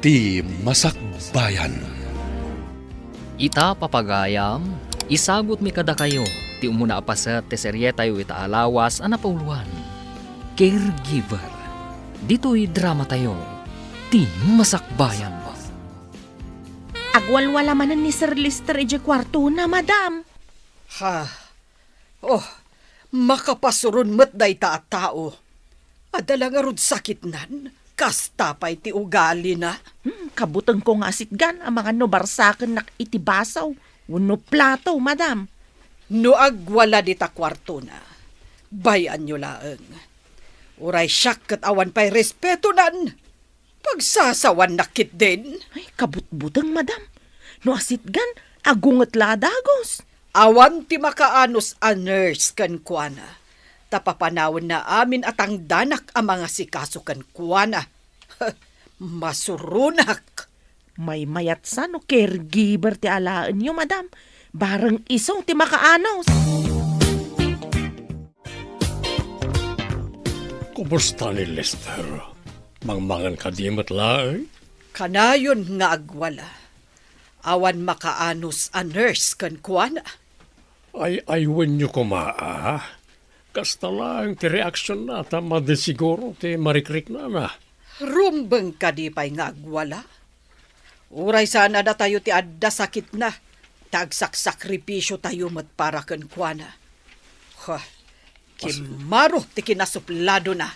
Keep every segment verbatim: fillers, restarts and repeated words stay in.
Ti Masakbayan. Ita, papagayam, isagutmi kadakayo ti umuna a paset ti serietayo ita a lawas a napauloan, Caregiver. Ditoy dramatayo, Ti Masakbayan. Agwalwala manen ni Sir Lester idiay kuartona, madam. Ha? Oh, makapasuron met dayta a tao. Adda la ngarud sakitnan, kasta pay ti ugalina. Hmm, kabutengko nga asitgan amangan no barsakennak iti baso wenno plato, madam. No agwala dita kuartona, bay-anyo laeng. Uray siak ket awan pay respetonan. Pagsasawannak ketdin. Ay, kabutbuteng, madam. No asitgan, agunget la a dagus. Awan ti makaanus a nurse kenkuana. Ta papanawenna amin a tangdanak a mangasikaso kenkuana. Masuronak. Maymayat sa no caregiver ti alaenyo, madam. Bareng isu ti makaanus. Kumusta ni Lester? Mangmangan kadi met laeng? Kanayon nga agwala. Awan makaanus a nurse kenkuana. Ay-aywenyo koma, a? Kasta laeng ti reaksionna ta madi siguro ti marikriknana. Rumbeng kadi pay nga agwala? Uray saan a datayo ti adda sakitna, ta agsaksakripisiotayo met para kenkuana. Huh, kimmaro ti kinasupladona.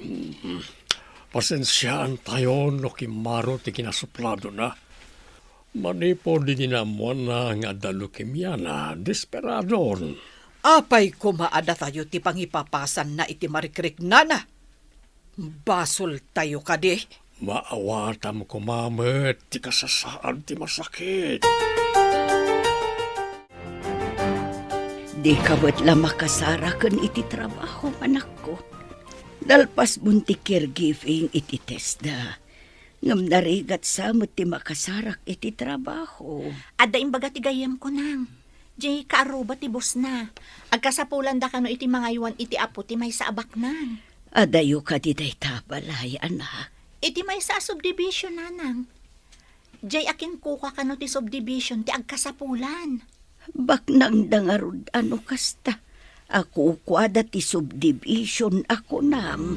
Mm, pasensiaantayo no kimmaro ti kinasupladona. Manipud idi naammoanna nga adda leukemiana, desperadon. Apay koma a datayo ti pangipapasanna iti marikriknana? Basoltayo kadi? Maawatam koma met ti kasasaad ti masakit. Dika met la makasaraken iti trabaho, anakko. Nalpasmon ti caregiving iti TESDA. Ngem narigat sa met ti makasarak iti trabaho. Adda imbaga ti gayyemko, nang. Diay kaarruba ti bosna. Agkasapulanda kano iti mangaywan iti apo ti maysa a baknang. Adayo kadi dayta balay, anak? Iti maysa a subdivision, nanang. Diay a kinkuka kano ti subdivision ti agkasapulan. Baknangda ngarud a no kasta. A kukuada ti subdivision a kunam.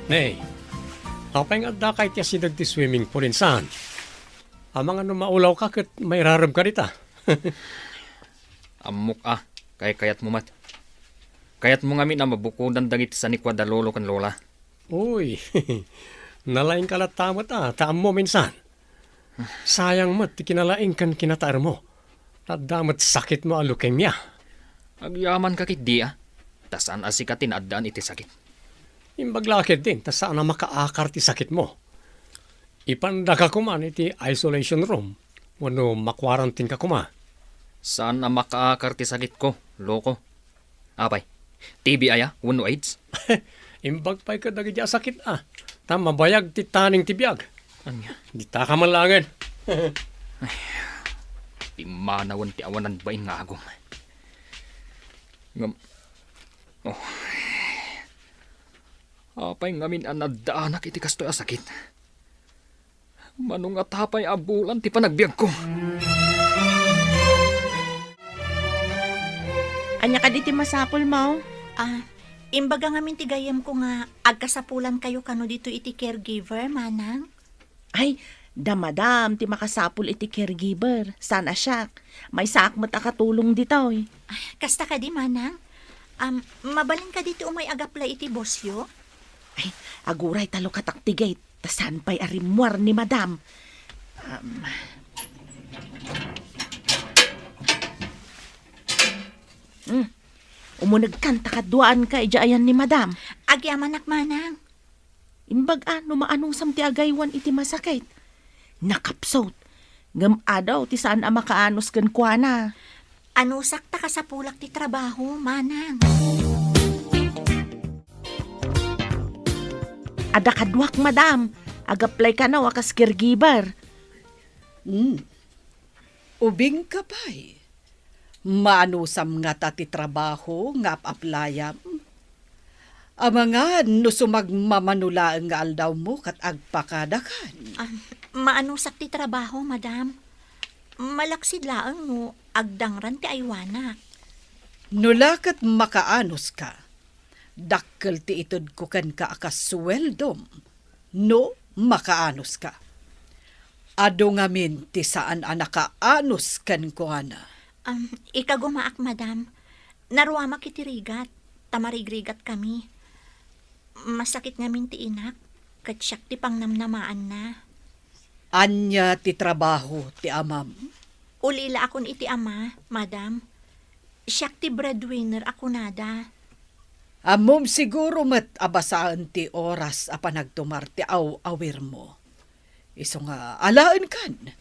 Nay, apay nga addaka iti asideg ti swimming pool, insan? Amangan no maulawka ket mairaremka dita. Ammok a, kaykayatmo met. Kayatmo ngamin a mabukodan dagiti sanikuada lolo ken lola. Uy, nalaingka latta met a, ta ammom, insan. Sayang met ti kinalaing ken kinataermo. Adda met sakitmo a leukemia. Agyamanka ketdi a, ta saan a sika ti naaddaan iti sakit. Imbag la ketdin, ta saan a makaakar ti sakitmo. Ipandaka koman iti isolation room, wenno makwarantinka koma. Saan a makaakar ti sakitko, loko. Apay, T B aya wenno AIDS? Imbag pay kadagiti a sakit a, ta mabayag ti taning ti biag. Ania? Ditaka man laengen. Ay, pimmanawen ti awanan bain nga agum. Ngem, oh, apay ngamin a naddaanak iti kastoy a sakit? Mano ngata pay a bulan ti panagbiagko? Ania kadi ti masapulmo? Ah, imbaga ngamin ti gayyemko nga agkasapulankayo kano ditoy iti caregiver, manang? Ay, da madam ti makasapul iti caregiver. Saan a siak. Maysaak met a katulong ditoy. Ay, kasta kadi, manang? Am, mabalin kadi ti umay agaplay iti bosyo? Ay, aguray ta lukatak ti gate. Ta saan pay a rimmuar ni madam. Um, hmm. Umunegkan ta kaduaanka idiay ayan ni madam. Agyamanak, manang. Imbag a no maanusam ti agaywan iti masakit. Nakapsut. Ngem adu ti saan a makaanus kenkuana. Anusak ta kasapulak ti trabaho, manang. Adda kaduak, madam. Agaplay kano a kas caregiver. Hmm. Ubingka pay. Maanusam ngata ti trabaho nga ap-aplayam? Amangan no sumagmamano laeng nga aldawmo ket agpakadakan. Ah, maanusak ti trabaho, madam. Malaksid laeng no agdangran ti aywanak. No la ket makaanuska, dakkel ti itedko kenka a kas sueldom no makaanuska. Adu ngamin ti saan a nakaanus kenkuana. Am, ikagumaak, madam. Naruamak iti rigat, ta marigrigatkami. Masakit ngamin ti inak, ket siak ti pangnamnamaanna. Ania ti trabaho ti amam? Ulila akon iti ama, madam. Siak ti breadwinner a kunada. Ammom siguro met a basaen ti oras a panagtumar ti aw-awirmo. Isu nga alaenkan.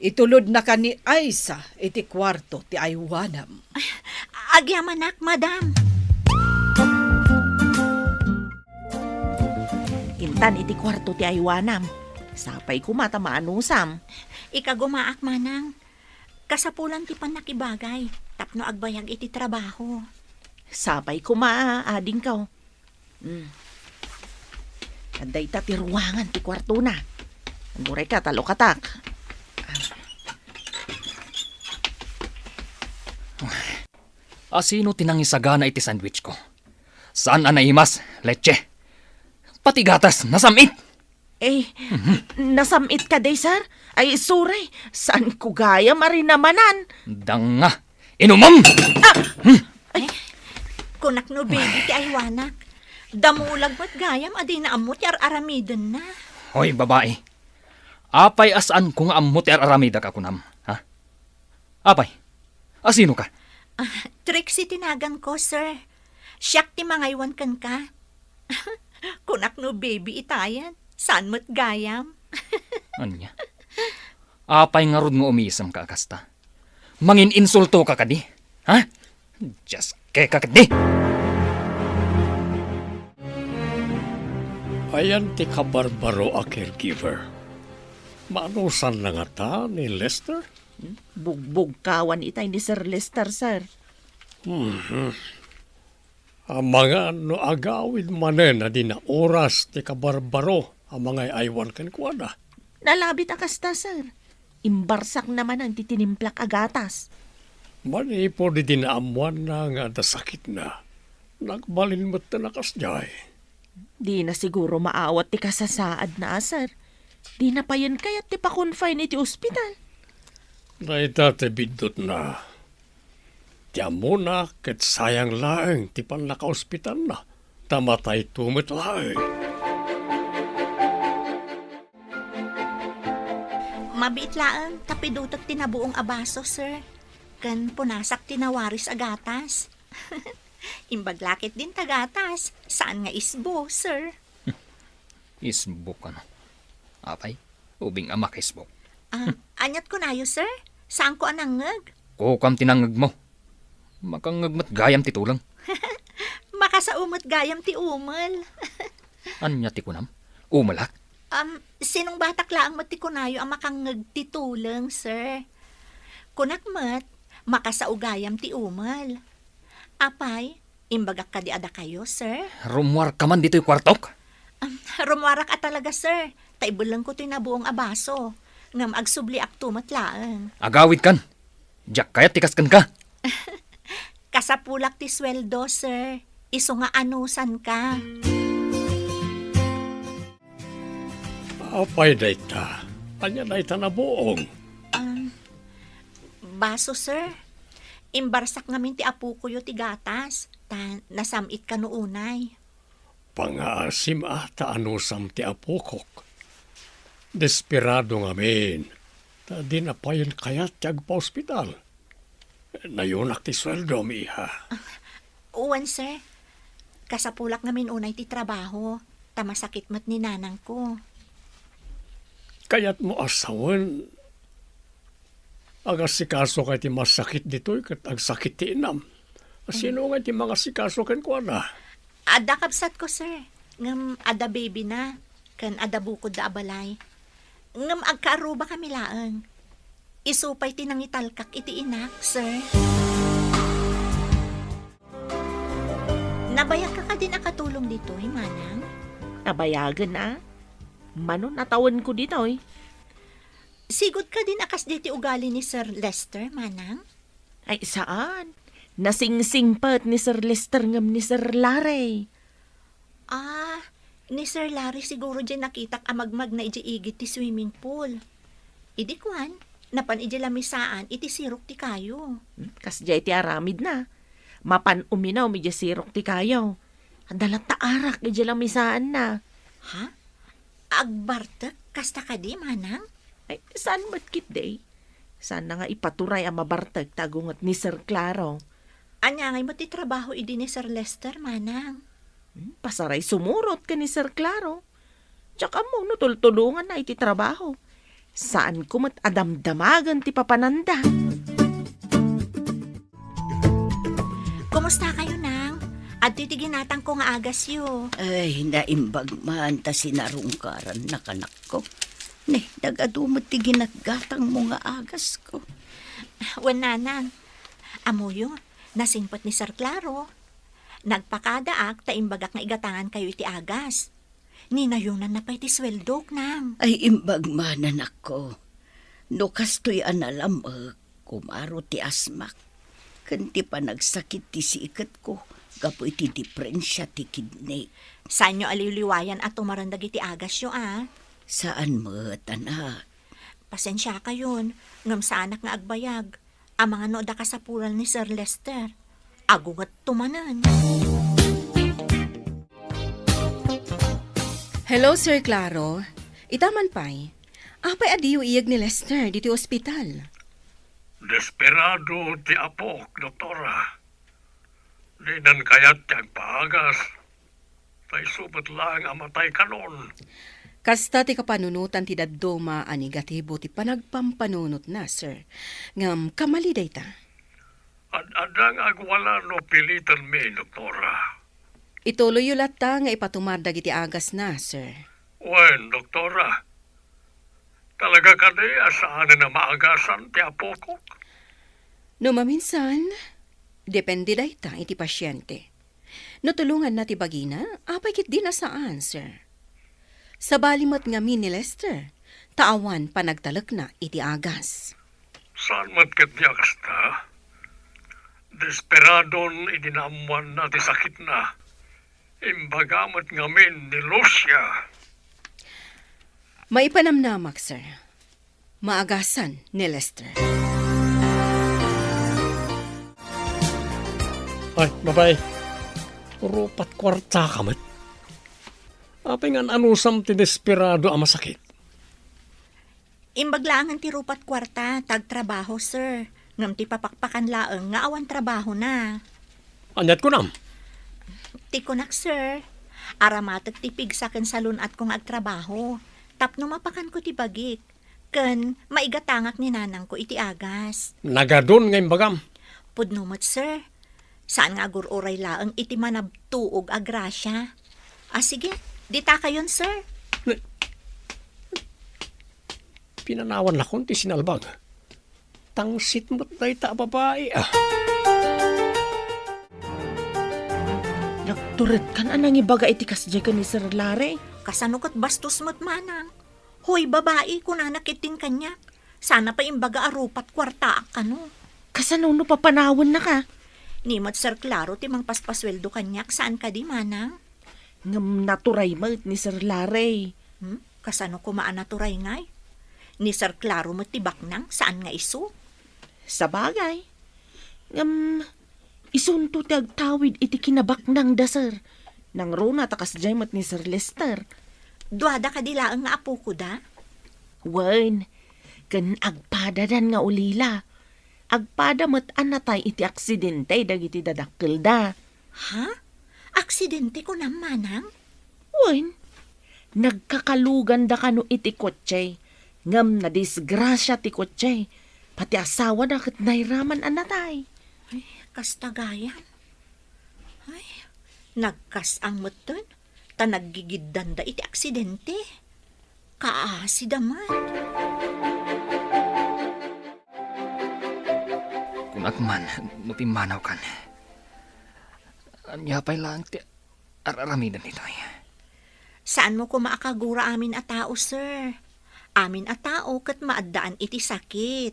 Itulodnaka ni Aisa iti kuarto ti aywanam. Agyamanak, madam. Intan iti kuarto ti aywanam. Sapay koma ta maanusam. Ikagumaak, manang. Kasapulan ti pannakibagay tapno agbayag iti trabaho. Sapay koma, adingko. Hmm. Adda ita ti ruangan ti kuartona. Agurayka ta lukatak. Asino ti nangisagana iti sandwich ko? Saan a naimas, leche. Pati gatas, nasam-it. Eh, nasam-it kadi, sir? Ay, sorry. Saanko gayam a rinamanan. Danga. Inumam! Ah! Ay, kunak no baby ti aywanak. Damulag met gayam a dina ammo ti ar-aramidenna. Hoy, babai. Apay a saanko nga ammo ti ar-aramidak a kunam, ha? Apay, asino ka? Ah, Trixie ti naganko, sir. Siak ti mangaywan kenka. Kunak no baby itayen, saan met gayam. Ania? Apay ngarud nga umisem ka a kasta? Mangin-insulto ka kadi? Ha? Dios ka kadi? Ayan ti kabarbaro a caregiver. Maanusan na ngata ni Lester? Bugbugkawan itay ni Sir Lester, sir. Mhm. Amangan no agawid manen a dina oras ti kabarbaro a mangay-aywan kenkuana. Nalabit a kasta, sir. Imbarsakna manen ti tinimplak a gatas. Manipud idi naammoanna nga adda sakitna, nagbalin metten a kasdiay. Dina siguro maawat ti kasasaadna a, sir. Dina payen kayat ti pa-confine iti ospital. Dayta ti biddutna. Ti ammona ket sayang laeng ti pannakaospitalna, ta matayto met laeng. Mabiit laeng ta pidutek ti nabuong a baso, sir. Ken punasak ti nawaris a gatas. Imbag la ketdin ta gatas, saan nga isbo, sir. Isbo kano? Apay, ubing a makaisbo. Ah, aniat kunayo, sir? Saanko a nangngeg? Kukuam ti nangngegmo. Makangngeg met gayam ti tuleng. Makasao met gayam ti umel. Ania ti kunam? Umelak? Um, sinungbatak laeng met ti kunayo a makangngeg ti tuleng, sir. Kunak met, makasao gayam ti umel. Apay, imbagak kadi a dakayo, sir? Rummuarka man ditoy kuartok? Um, rummuarak a talaga, sir. Ta ibellengko toy nabuong a baso. Ngem agsubliakto met laeng. Agawidkan. Diak kayat ti kas kenka. Kasapulak ti sueldo, sir. Isu nga anusanka. Apay dayta? Ania dayta nabuong? Um, baso, sir. Imbarsak ngamin ti apokoyo ti gatas, ta nasam-it kano unay. Pangaasim a ta anusam ti apokok. Desperado ngamin, ta dina payen kayat ti agpaospital. Nayunak ti sueldom, iha. Wen, sir. Kasapulak ngamin unay ti trabaho, ta masakit met ni nanangko. Kayatmo a sawen, agasikasoka iti masakit ditoy ket agsakit ti inam. Sino ngay ti mangasikaso kenkuana? Adda kabsatko, sir. Ngem adda baby na, ken adda bukodda a balay. Ngem agkaarrubakami laeng. Isu pay ti nangitalkak iti inak, sir. Nabayagka kadin a katulong ditoy, manang? Nabayagen a. Mano natawenko ditoy. Sigud kadin a kasdiay ti ugali ni Sir Lester, manang? Ay, saan. Nasingsingpet ni Sir Lester ngem ni Sir Larry. Ah, ni Sir Larry siguro diay nakitak a magmagna idiay igid ti swimming pool. Idi kuan, napan idiay lamisaan iti sirok ti kayo. Hmm, kasdiay ti aramidna. Mapan uminum idiay sirok ti kayo. Adda latta arak idiay lamisaanna. Ha? Agbartek? Kasta kadi, manang? Ay, saan met ketdi? Saanna nga ipaturay a mabartek ti agunget ni Sir Claro. Ania ngay met ti trabaho idi ni Sir Lester, manang? Hmm, pasaray sumurot ken ni Sir Claro. Diak ammo no tultulonganna iti trabaho. Saanko met a damdamagen ti papananda. Kumusta kayo, nang? Adtoy ti ginatangko nga agasyo. Ay, naimbag man ta sinarungkarannak, anakko. Ne, nagadu met ti ginatgatangmo nga agasko. Wen, nanang. Ammoyo, nasingpet ni Sir Claro. Nagpakadaak ta imbagak nga igatangankayo iti agas. Ninayonanna pay ti sueldok, nang. Ay, imbag man, anakko. No kastoy a nalam-ek, kumaro ti asmak ken ti panagsakit ti siketko gapu iti diprensia ti kidney. Saanyo a liwliwayan a tumaren dagiti agasyo, a? Saan met, anak. Pasensiakayon, ngem saanak nga agbayag. Amangan no adda kasapulan ni Sir Lester. Agungetto manen. Hello, Sir Claro. Ita man pay. Apay a diyo iyeg ni Lester ditoy ospital? Desperado ti apok, doktora. Dinan kayat ti agpaagas. Ta isu met laeng a matay kanon. Kasta ti kapanunotan ti dadduma a negatibo ti panagpampanunotna, sir. Ngem kamali dayta. Ad-adda nga agwala no pilitanmi, doktora. Ituloyyo latta nga ipatumar dagiti agasna, sir. Wen, doktora. Talaga kadi a saanen a maagasan ti apokok? No maminsan, depende dayta iti pasiente. No tulonganna ti bagina, apay ketdi a saan, sir. Sabali met ngamin ni Lester, ta awan panagtalekna iti agas. Saan met ketdi a kasta? Desperadon idi naammoanna ti sakitna. Imbaga met ngamin ni Lucia. Maipanamnamak, sir. Maagasan ni Lester. Ay, babae. Rupat kuarta ka met. Apay nga an-anusam ti desperado a masakit? Imbag laengen ti rupat kuarta, ta agtrabaho, sir. Ngem ti papakpakan laeng nga awan trabahona. Aniat kunam? Ti kunak, sir, aramatek ti pigsa ken salun-atko nga agtrabaho. Tapno mapakanko ti bagik, ken maigatangak ni nanangko iti agas. Nagadun nga imbagam. Pudno met, sir. Saan nga agur-uray laeng iti manabtuog a grasia. Ah, sige, dita kayon, sir. Ne-, pinanawannakon ti sinalbag. Tangsit met dayta a babai, ah. Nagturedkan a nangibaga iti kasdiay ken ni Sir Larry. Kasano ket bastos met, manang? Hoy, babai, kunana ketdin kaniak. Sana pay imbaga a rupat kuartaak kano. Kasano no papanawennaka? Ni met Sir Claro ti mangpaspasueldo kaniak, saan kadi, manang? Ngem naturay met ni Sir Larry. Hmm? Kasano koma a naturay ngay? Ni Sir Claro met ti baknang, saan nga isu? Sabagay. Ngem, isunto ti agtawid iti kinabaknangda, sir. Nangruna ta kasdiay met ni Sir Lester. Duada kadi laeng nga apokoda? Wen, ken agpadadan nga ulila. Agpada met a natay iti aksidente dagiti dadakkelda. Ha? Aksidente kunam, manang? Wen, nagkakaluganda kano iti kotse, ngem nadisgrasia ti kotse, pati asawana ket nairaman a natay. Ay, kasta gayam. Ay, nagkas-ang metten, ta naggigiddanda iti aksidente. Kaasida man. Kunak man no pimmanawkan. Ania pay laeng ti ar-aramiden ditoy? Saanmo koma a kagura amin a tao, sir. Amin a tao ket maaddaan iti sakit.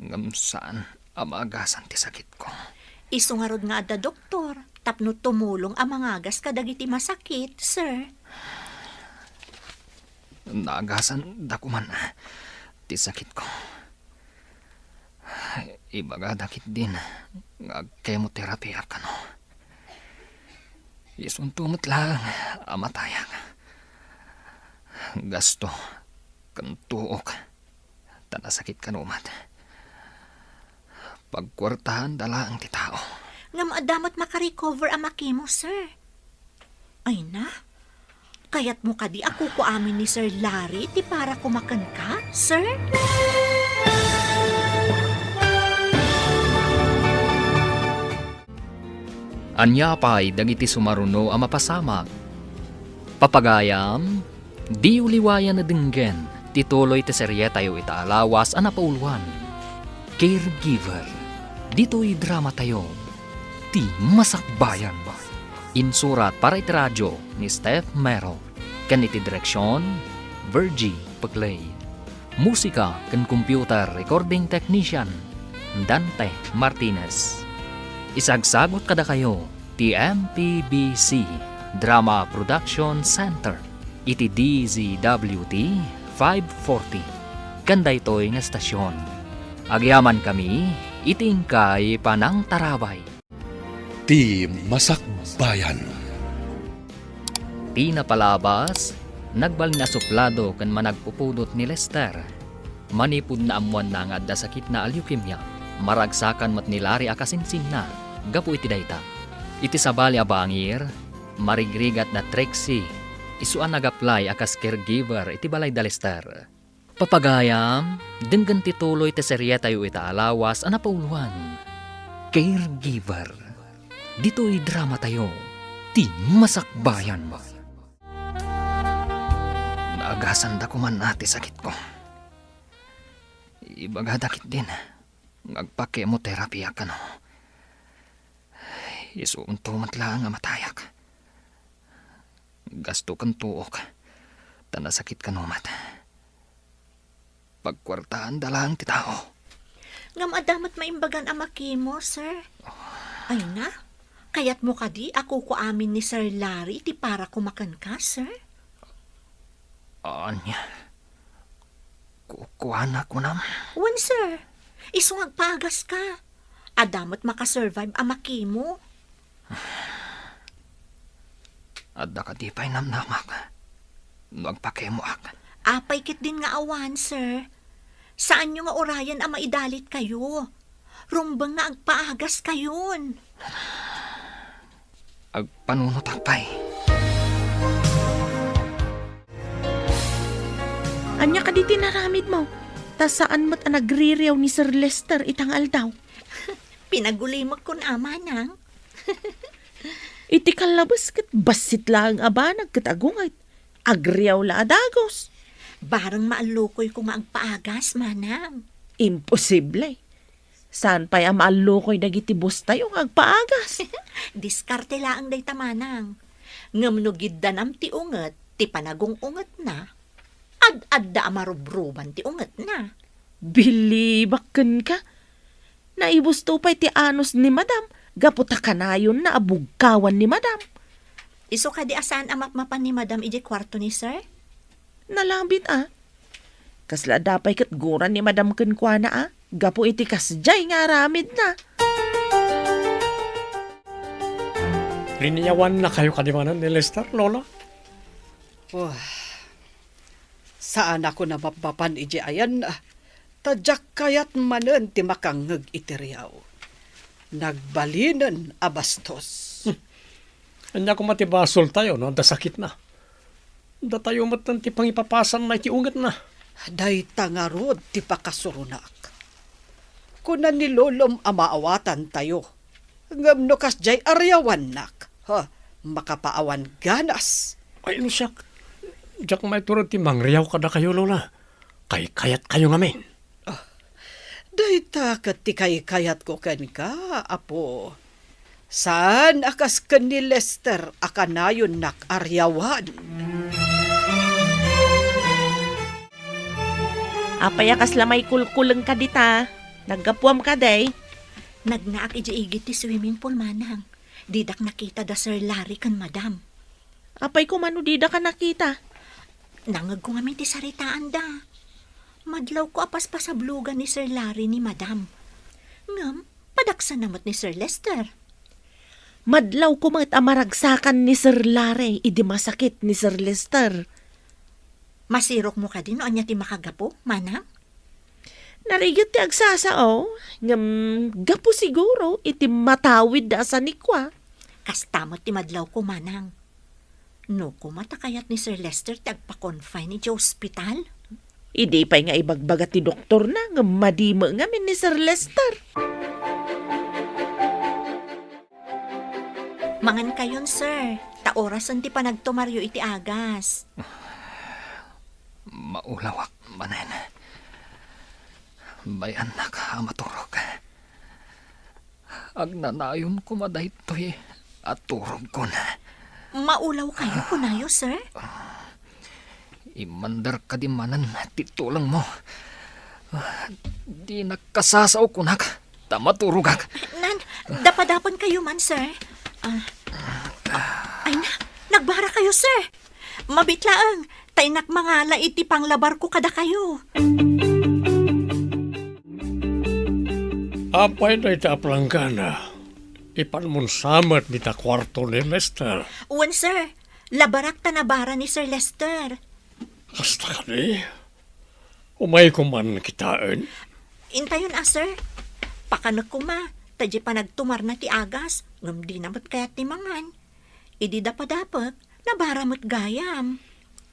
Ngem saan a maagasan ti sakitko. Isu ngarud nga adda doktor tapno tumulong a mangagas kadagiti masakit, sir. Naagasan da koman ti sakitko. Ibagada ketdin nga agkemoterapiak kano. Isunto met laeng a matayak. Gasto ken tuok ta nasakit kano met. Pagkuartaanda laeng ti tao. Ngem adda met makarecover a makemo, sir. Ay na, kayatmo kadi a kukuamin ni Sir Larry ti para koma kenka, sir? Ania pay dagiti sumaruno a mapasamak? Papagayam, diyo liwayan a denggen ti tuloy ti serietayo ita a lawas a napauluan, Caregiver. Ditoy dramatayo, Ti Masakbayan. Insurat para iti radio ni Steph Mero, ken iti direksion, Virgie Peclay. Musika ken computer recording technician, Dante Martinez. Isagsagut kadakayo ti M P B C Drama Production Center iti D Z W T five forty ken daytoy nga estasion. Agyamankami iti inkay panangtarabay. Ti Masakbayan. Ti napalabas, nagbalin a suplado ken managpupudot ni Lester. Manipud naammoanna nga adda sakitna a leukemia, maragsakan met ni Larry a kasinsinna gapu iti dayta. Iti sabali a bangir, marigrigat da Trixie, isu a nag-apply a kas caregiver iti balay da Lester. Papagayam, denggen ti tuloy ti serietayo ita a lawas a napauluan, Caregiver. Ditoy dramatayo, Ti Masakbayan. Naagasanda koman a ti sakitko. Ibagada ketdin nga agpa-chemotherapy a kano. Isunto met laeng a matayak. Gasto ken tuok, ta nasakit kano met. Pagkuartaanda laeng ti tao. Ngem adda met maimbagan a makemo, sir. Ay na, kayatmo kadi a kukuamin ni Sir Larry ti para koma kenka, sir? Ania? Kukuana kunam? Wen, sir. Isu nga agpaagaska. Adda met makasurvive a makemo. Adda kadi pay namnamak no agpakemoak? Apay ketdin nga awan, sir. Saanyo nga urayen a maidalitkayo. Rumbeng nga agpaagaskayon. Agpanunotak pay. Ania kadi ti naramidmo? Ta saan met a nagririaw ni Sir Lester ita nga aldaw. Pinagulimek kun a, manang. Iti kallabes ket bassit laeng a banag ket agunget. Agriaw la a dagus. Bareng maallukoyko nga agpaagas, manang. Imposible. Saan pay a maallukoy dagiti boss tayo nga agpaagas? Diskarte laeng dayta, manang. Ngem no giddanam ti unget ti panagung-ungetna, ad-adda a marubruban ti ungetna. Bilibak kenka. Naibusto pay ti anus ni Madam gapu ta kanayonna a bugkawan ni Madam. Isu kadi a saan a mapmapan ni Madam idiay kuarto ni Sir? Nalabit a. Kasla adda pay ket gura ni Madam kenkuana a gapu iti kasdiay nga aramidna. Liniawannakayo kadi manen ni Lester, Lola? Oh, saanak a mapmapan idiay ayanna, ta diak kayat manen ti makangngeg iti riaw. Nagbalinen a bastos. Hmm. Ania koma ti basoltayo no adda sakitna? Datayo metten ti pangipapasanna iti ungetna. Dayta ngarud ti pakasuronak. Kuna ni Lolom a maawatantayo. Ngem no kasdiay a riawannak, ha, makapaawan ganas. Ay, no siak, diak maitured ti mangriaw kadakayo, Lola. Kaykayatkayo ngamin. Ah, dayta ket ti kaykayatko kenka, Apo. Saan a kas ken ni Lester a kanayonnak ariawan. Apay a kasla maikulkuleng ka dita? Naggapuam kadi? Nagnaak idiay igid ti swimming pool, manang. Didak nakita da Sir Larry ken Madam. Apay koma no dida ka nakita? Nangngegko ngamin ti saritaanda. Madlawko a paspasablogan ni Sir Larry ni Madam. Ngem, padaksanna met ni Sir Lester. Madlawko met a maragsakan ni Sir Larry idi masakit ni Sir Lester. Masirokmo kadi no ania ti makagapu, manang? Narigat ti agsasao, ngem gapu siguro iti matawid a sanikua. Kasta met ti madlawko, manang. No koma ta kayat ni Sir Lester ti agpa-confine iti ospital? Idi pay nga ibagbaga ti doktorna, ngem madi met ngamin ni Sir Lester. Mangankayon, sir, ta orasen ti panagtumaryo iti agas. Maulawak manen. Bay-annak a maturog. Agnanayon koma daytoy a turogkon. Maulawkayo, kunayo, sir? Immander kadi manen ti tulengmo. Dinak kasasao kunak, ta maturogak. Nan, dapadapankayo man, sir. Ah, ay na, nagbarakayo, sir. Mabit laeng, ta innak mangala iti panglabarko kadakayo. Apay dayta a planggana? Ipanmon sa met dita kuarto ni Lester. Wen, sir. Labarak ta nabara ni Sir Lester. Kasta kadi? Umayko man kitaen? Intayon a, sir. Pakanek koma, ta diay panagtumarna ti agas, ngem dina met kayat ti mangan. Idi dapadapek, nabara met gayam.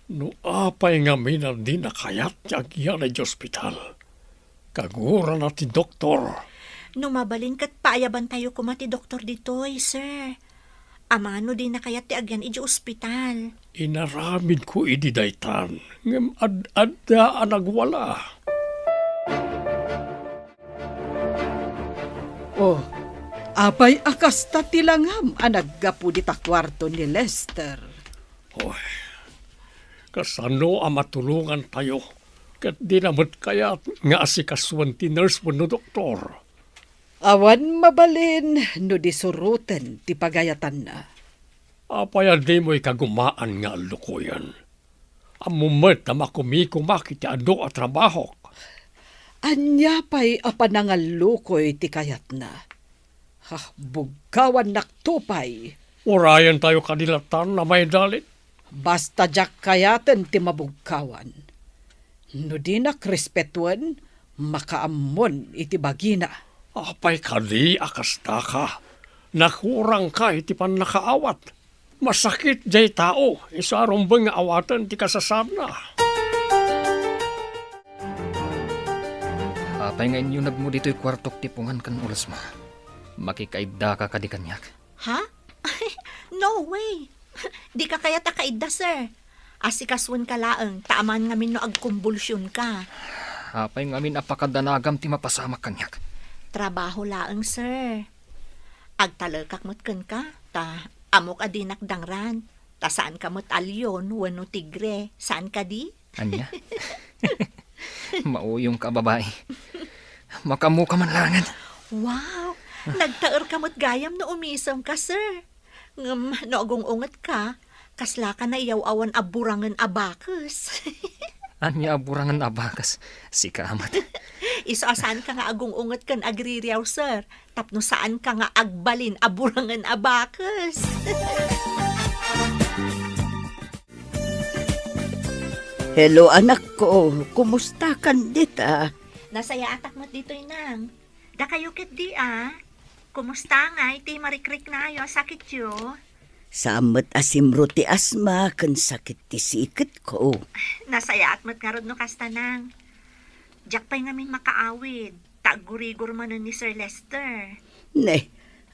No apay ngamin a dina kayat ti agyan idiay ospital, kagurana ti doktor. No mabalin ket paayabantayo koma ti doktor ditoy, sir. Amangan no dina kayat ti agyan idiay ospital. Inaramidko idi daytan, ngem ad-adda a nagwala. Oh, apay a kasta ti langam a naggapu dita kuarto ni Lester? Oy, kasano a matulongantayo ket dina met kayat nga asikasuen ti nurse wenno doktor? Awan mabalin no di suroten ti pagayatanna. Apay a dimo ikagumaan nga allukoyen? Ammom met a makumikumak iti adu a trabahok. Ania pay a panangallukoy ti kayatna? Ha, bugkawannakto pay. Urayentayo kadi latan a maidalit? Basta diak kayaten ti mabugkawan. No dinak respetuen, makaammon iti bagina. Apay kadi a kastaka? Nakurangka iti pannakaawat. Masakit diay tao, isu a rumbeng nga awaten ti kasasaadna. Apay nga inyunegmo ditoy kuartok ti pungan ken ulesmo? Makikaiddaka kadi kaniak? Ha? No way! Dika kayat a kaidda, sir. Asikasuenka laeng, ta amangan ngamin no agkumbulsionka. Apay ngamin a pakadanagam ti mapasamak kaniak? Trabaho laeng, sir. Agtalekak met kenka, ta ammok a dinak dangran, ta saanka met a leon wenno tigre, saan kadi? Ania? Mauyongka a babai. Makaammoka man laengen. Wow! Nagtaerka met gayam no umisemka, sir. Ngem no agung-ungetka, kaslaka naiyaw-awan a burangen a bakes. Ania a burangen a bakes? Sika met. Isu a saanka nga agung-unget ken agririaw, sir, tapno saanka nga agbalin a burangen a bakes. Hello, anakko. Kumustakan dita? Nasayaatak met ditoy, nang. Dakayo ketdi, a? Kumusta ngay ti marikriknayo a sakityo? Saan met a simro ti asma ken sakit ti siketko. Nasayaat met ngarud no kasta, nang. Diak pay ngamin makaawid, ta aggurigor manen ni Sir Lester. Ne,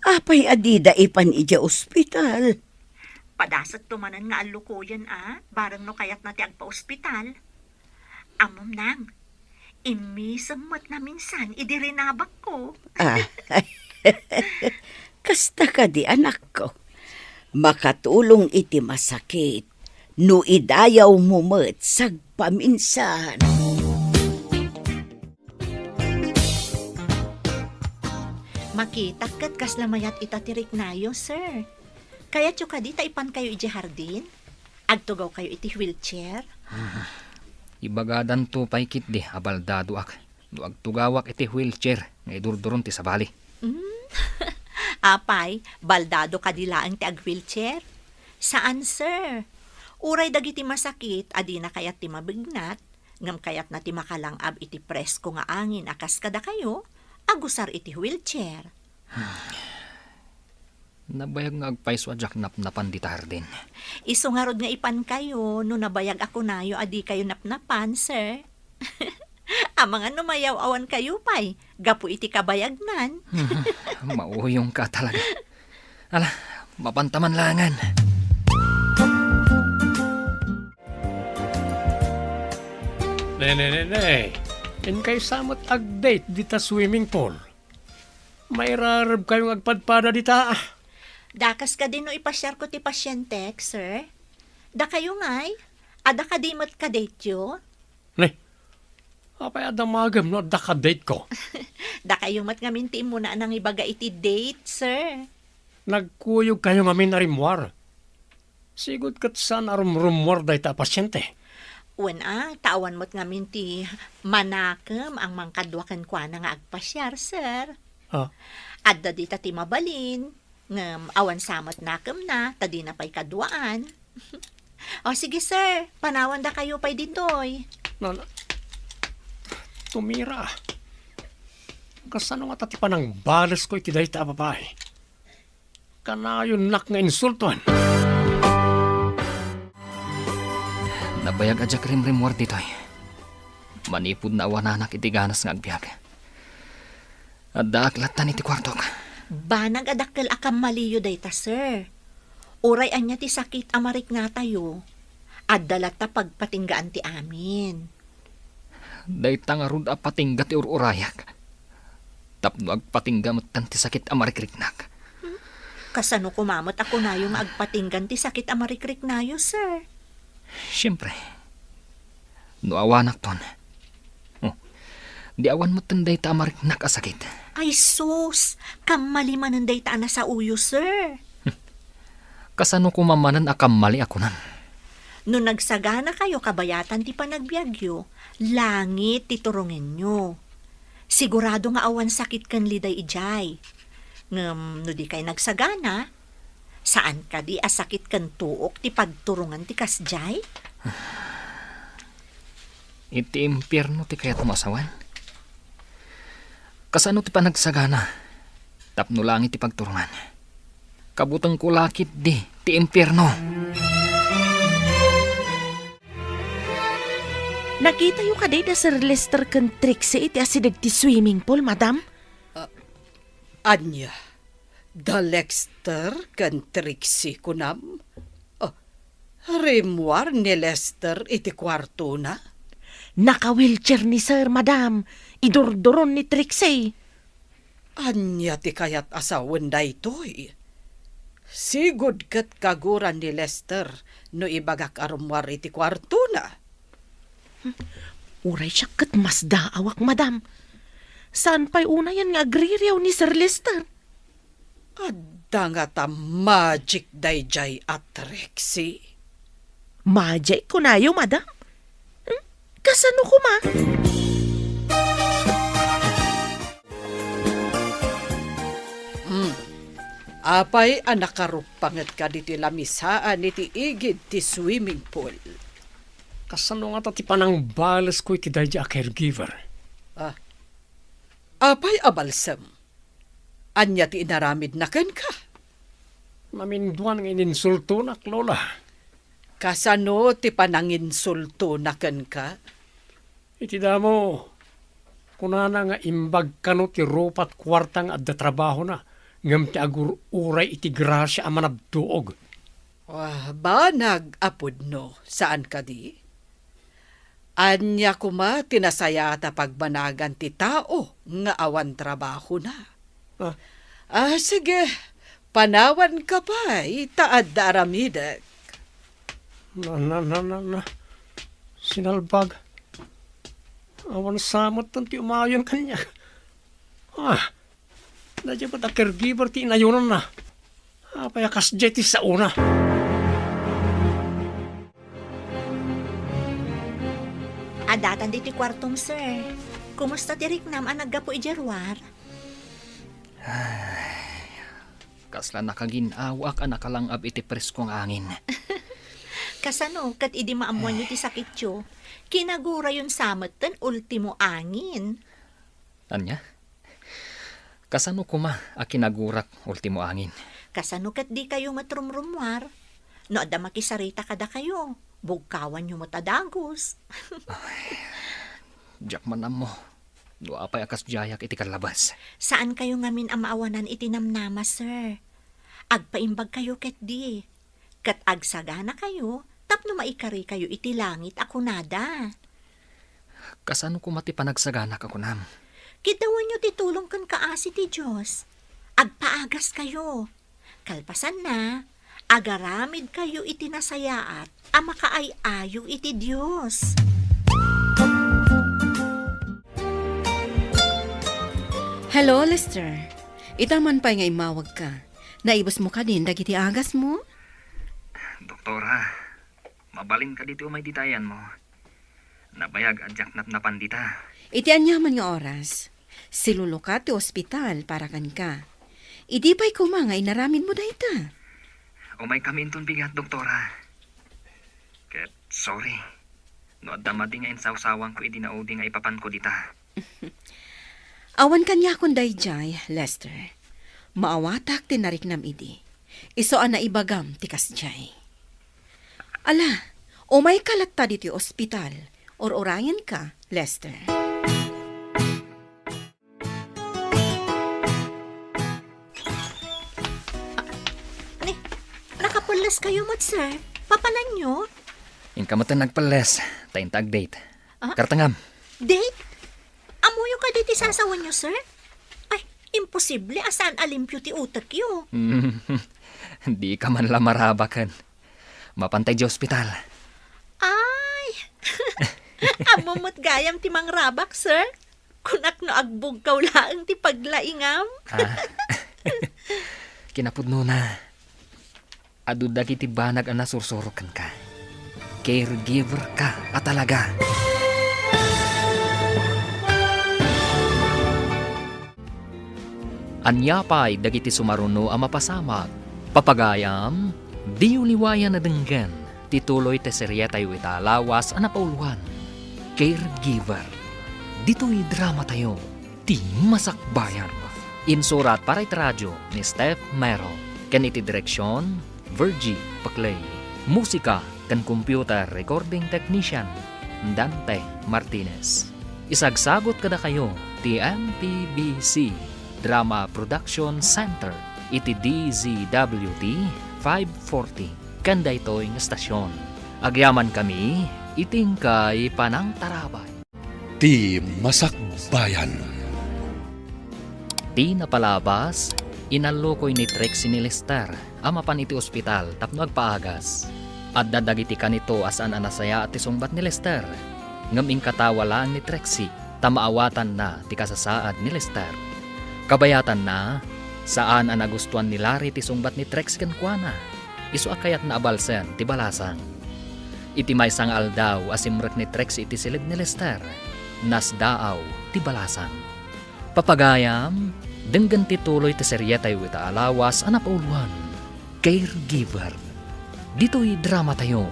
apay a dida ipan idiay ospital? Padasekto manen nga allukoyen, a, bareng no kayatna ti agpaospital. Ammom, nang, immisem met naminsan idi rinabakko. Ah. Kasta kadi, anakko? Makatulong iti masakit no idayawmo met sagpaminsan. Makitak ket kasla mayat ita ti riknayo, sir. Kayatyo kadi ta ipankayo idiay hardin? Agtugawkayo iti wheelchair? Ibagadanto pay ketdi a baldadoak no agtugawak iti wheelchair nga idurduron ti sabali. Mm. Apay, baldado kadi laeng ti ag-wheelchair? Saan, sir. Uray dagiti masakit a dina kayat ti mabignat, ngem kayatna ti makalang-ab iti presko nga angin a kas kadakayo, agusar iti wheelchair. Nabayag nga agpayso a diak napnapan dita hardin. Isu ngarud nga ipankayo no nabayag a kunayo a dikayo napnapan, sir. Amangan no mayaw-awankayo pay gapu iti kabayagnan. Mauyongka talaga. Ala, mapanta man laengen. Ne, ne, ne, ne. Inkay sa met ag-date dita swimming pool. Mairarebkayo nga agpadpada dita, ah. Dakas kadi no ipasiarko ti pasientek, sir? Dakayo ngay? Adda kadi met ka-date-yo? Ne, apay a damagem no adda ka-date-ko? Dakayo met ngamin ti immuna a nangibaga iti date, sir. Nagkuyogkayo ngamin a rimmuar. Sigud ket saan a rumrummuar dayta a pasiente. Wen a, ta awan met ngamin ti manakem a mangkadua kenkuana nga agpasiar, sir. Ah. Adda dita ti mabalin, ngem awan sa met nakemna, ta dina pay kaduaan. O, sige, sir, panawandakayo pay ditoy. Na, na, tumira. Kasano ngata ti panangbalesko iti dayta a babai? Kanayonnak nga insultoen. Nabayag a diak rimrimmuar ditoy. Manipud naawananak iti ganas nga agbiag, addaak lattan iti kuartok. Banag a dakkel a kammaliyo dayta, sir. Uray ania ti sakit a mariknatayo, adda latta pagpatinggaan ti amin. Dayta ngarud a patingga ti ur-urayak. Tapno agpatingga metten ti sakit a marikriknak. Kasano koma met a kunayo nga agpatinggan ti sakit a marikriknayo, sir? Siempre, no awanakton, oh, di awan metten dayta a mariknak a sakit. Ay sus, kammali manen dayta a nasaoyo, sir. Kasano koma manen a kammali a kunam? No nagsaganakayo kabayatan ti panagbiagyo, langit ti turongenyo. Sigurado nga awan sakit ken liday idiay. Ngem no dikay nagsagana, saan kadi a sakit ken tuok ti pagturongan ti kasdiay? Iti impierno ti kayatmo a sawen? Kasano ti panagsagana tapno langit ti pagturongan? Kabutengko la ketdi ti impierno. Nakitayo kadi da Sir Lester ken Trixie iti asideg ti swimming pool, madam? Ah, ania? Da Lester ken Trixie, kunam? Ah, rimmuar ni Lester iti kuartona? Naka-wheelchair ni Sir, madam. Idurduron ni Trixie. Ania ti kayat a sawen daytoy? Sigud ket kaguran ni Lester no ibagak a rummuar iti kuartona. Uray siak ket masdaawak, madam. Saan pay unayen nga agririaw ni Sir Lester? Adda ngata magic daydiay a Trixie? Magic kunayo, madam? Hmm? Kasano koma? Hmm. Apay a nakaruppangetka ditoy lamisaan iti igid ti swimming pool? Kasano ngata ti panangbalesko iti daydiay a caregiver? Ah. Apay a balsem? Ania ti inaramidna kenka? Naminduan nga ininsultonak, Lola. Kasano ti pananginsultona kenka? Iti damo, kunana nga imbag kano ti rupat kuarta nga adda trabahona, ngem ti agur-uray iti grasia a manabtuog. Ah, banag a pudno, saan kadi? Ania koma ti nasayaat a pagbanagan ti tao nga awan trabahona? Ah. Ah, sige, Panawanka pay ta adda aramidek. Na, na, na, na, na. Sinalbag. Awan sa met ti umayon kaniak. Ah, daydiay met a caregiver ti inayonanna. Apay a kasdiay ti saona? Addatan ditoy kuartom, sir. Kumusta ti riknam a naggapu idiay ruar? Ay, kasla nakagin-awak a nakalang-ab iti presko nga angin. Kasano ket idi maammoanyo ti sakityo, kinagurayon sa metten ultimo angin? Ania? Kasano koma a kinagurak ultimo angin? Kasano ket dikayo met rumrummuar? No adda makisarita kadakayo, bugkawanyo met a dagus. Ay, diak man ammo no apay a kasdiayak iti kallabas. Saankayo ngamin a maawanan iti namnama, sir. Agpaimbagkayo ketdi. Ket agsaganakayo tapno maikarikayo iti langit a kunada. Kasano koma ti panagsaganak a kunam? Kiddawanyo ti tulong ken kaasi ti Dios. Agpaagaskayo. Kalpasanna, agaramidkayo iti nasayaat a makaay-ayo iti Dios. Hello, Lester. Ita man pay nga immawagka. Naibusmo kadin dagiti agasmo? Doktora, mabalin kadi ti umay dita ayanmo? Nabayag a diak napnapan dita. Iti aniaman nga oras, silulukat ti ospital para kenka. Idi pay koma nga inaramidmo dayta? Umaykami inton bigat, Doktora. Ket sorry no adda madi nga insawsawanko idi naudi nga ipapanko dita. Awan kaniakon daydiay, Lester. Maawatak ti nariknam idi. Isu a naibagam ti kasdiay. Ala, umayka latta ditoy ospital. Ur-urayenka, Lester. Ni, nakapelles kayo met, sir. Papananyo? Inka met nagpelles, ta inta ag-date. Ah? Kartengam. Date? Ammoyo kadi ti sasawenyo, sir? Ay, imposible a saan a limpio ti utekyo. Dika man la marabaken. Mapantay di ospital. Ay! Ammom met gayam ti mangrabak, sir. Kunak no agbugkaw laeng ti paglaingam. Ah. Kinapudnona, adu dagiti banag a nasursuro kenka. Caregiver ka a talaga. Ania pay dagiti sumaruno a mapasamak? Papagayam, diyo liwayan a denggen ti tuloy ti serietayo ita a lawas a napauluan, Caregiver. Ditoy dramatayo, ti Masakbayan. Insurat para iti radio ni Steph Mero, ken iti direksion, Virgie Paclay. Musika ken computer recording technician, Dante Martinez. Isagsagut kadakayo ti M P B C Drama Production Center iti D Z W T five forty ken daytoy nga estasion. Agyamankami iti inkay panangtarabay. Ti Masakbayan. Ti napalabas, inallukoy ni Trixie ni Lester a mapan iti ospital tapno agpaagas. Adda dagiti kanito a saan a nasayaat ti sungbat ni Lester, ngem inkatawa laeng ni Trixie ta maawatanna ti kasasaad ni Lester. Kabayatanna, saan a nagustuan ni Larry ti sungbat ni Trixie kenkuana. Isu a kayatna a balsen ti balasang. Iti maysa nga aldaw a simrek ni Trixie iti siled ni Lester, nasdaaw ti balasang. Papagayam, denggen ti tuloy ti serietayo ita a lawas a napauluan, Caregiver. Ditoy dramatayo,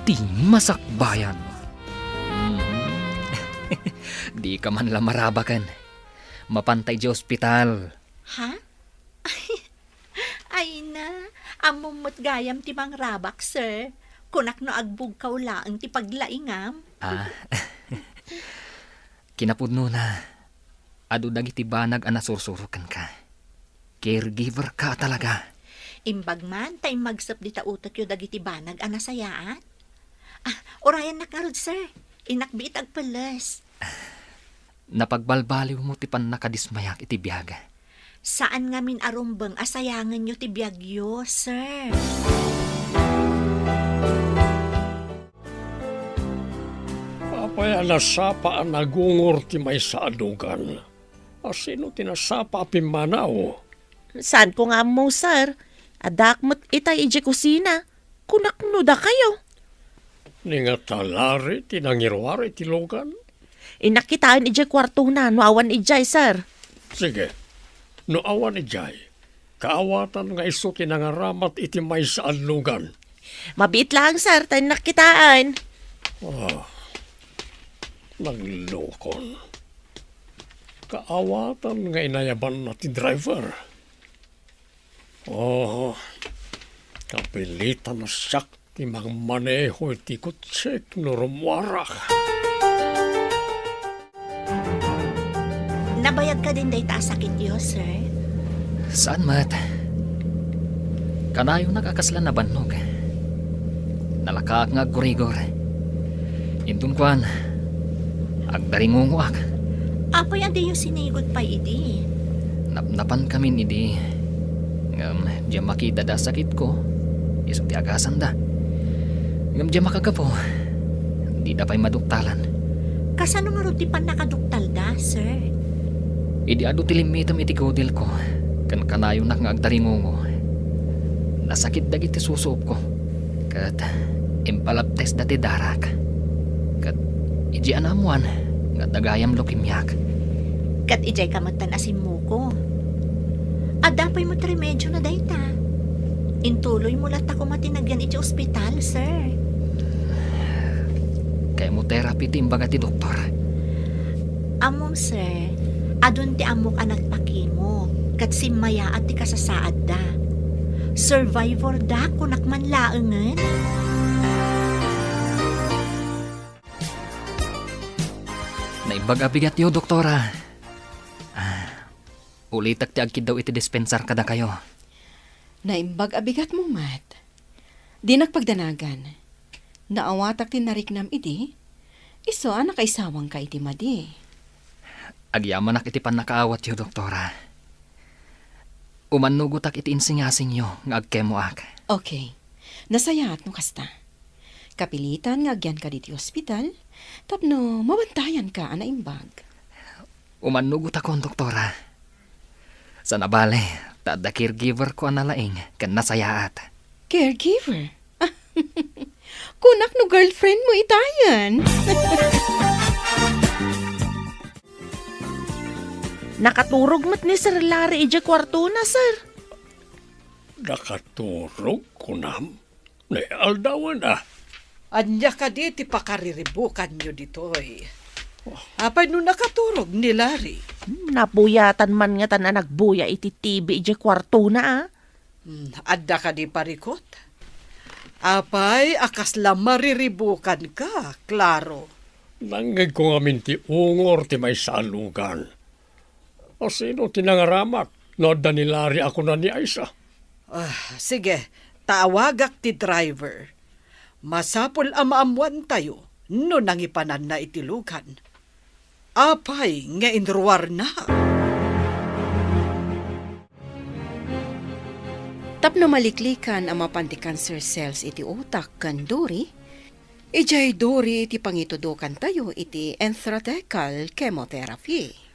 ti Masakbayan. Mm. Dika man la marabaken. Mapantay di ospital. Ha? Ay na, ammom met gayam ti mangrabak, sir. Kunak no agbugkaw laeng ti paglaingam. Ah. Kinapudnona, adu dagiti banag a nasursuro kenka. Caregiver ka a talaga. Imbag man ta immagsep dita utekyo dagiti banag a nasayaat. Ah, urayennak ngarud, sir. Innak biit agpelles. Napagbalbaliwmo ti pannakadismayak iti biag. Saan ngamin a rumbeng a sayangenyo ti biagyo, sir. Apay a nasapa a nagungor ti maysa a lugan? A sino ti nasapa a pimmanaw? Saanko nga ammo, sir. Addaak met itay idiay kusina. Kunak no dakayo. Ni nga talari ti nangiruar iti lugan? Innak kitaen idiay kuartona no awan idiay, sir. Sige. No awan idiay, kaawatan nga isu ti nangaramat iti maysa a lugan. Mabiit laeng, sir, ta innak kitaen. Ah, naglukon. Kaawatan nga inayabanna ti driver. Oh, kapilitan a siak ti mangmaneho iti kotsek no rummuarak. Nabayag kadin dayta a sakityo, sir? Saan met. Kanayonak a kasla nabannog. Nalakaak nga aggurigor. Inton kuan, agdaringungoak. Apay a diyo sinigud pay idi? Napnapankamin idi. Ngem diak makidada a sakitko. Isu ti agasanda. Ngem diak makagapu. Dida pay maduktalan. Kasano ngarud ti pannakaduktalda, sir? Idi adu ti limmitem iti kudilko, ken kanayonak nga agdaringungo, nasakit dagiti susuopko, ket impalabtesda ti darak. Ket idiay a naammoan nga adda gayam leukemiak. Ket idiay ka metten a simmuko. Adda pay met remedio na dayta. Intuloymo latta koma ti nagyan iti ospital, sir. Chemotherapy ti imbaga ti doktor. Ammom, sir, adun ti ammok a nagpakimo, ket simmayaat ti kasasaadda. Survivor da, kunak man laengen. Naimbag a bigatyo, doktora. Ah, ulitek ti agkiddaw iti dispensar kadakayo. Naimbag a bigatmo met. Dinak pagdanagan. Naawatak ti nariknam idi, isu a nakaisawangka iti madi. Agyamanak iti pannakaawatyo, doktora. Umannugotak iti insingasingyo nga agkemoak. Okay. Nasayaat no kasta. Kapilitan nga agyanka ditoy ospital tapno mabantayanka a naimbag. Umannugotakon, doktora. Saan a bale, ta adda caregiver ko a nalaing ken nasayaat. Caregiver? Kunak no girlfriend mo itayen. Nakaturog met ni Sir Larry idiay kuartona, sir. Nakaturog, kunam? Ni aldawen a. Ania kadi ti pakariribukanyo ditoy? Apay no nakaturog ni Larry? Hmm, nabuyatan man ngatan a nagbuya iti T V idiay kuartona, a. Hmm, adda kadi parikut? Apay a kasla mariribukanka, Claro? Nangngegko ngamin ti ungor ti maysa a lugan. A sino ti nangaramat no adda ni Larry a kuna ni Aisa? Ah, sige, tawagak ti driver. Masapul a maammoantayo no nangipananna iti lugan. Apay nga inruarna? Tapno maliklikan a mapan ti cancer cells iti utak ken duri, idiay duri ti pangitudokantayo iti intrathecal chemotherapy.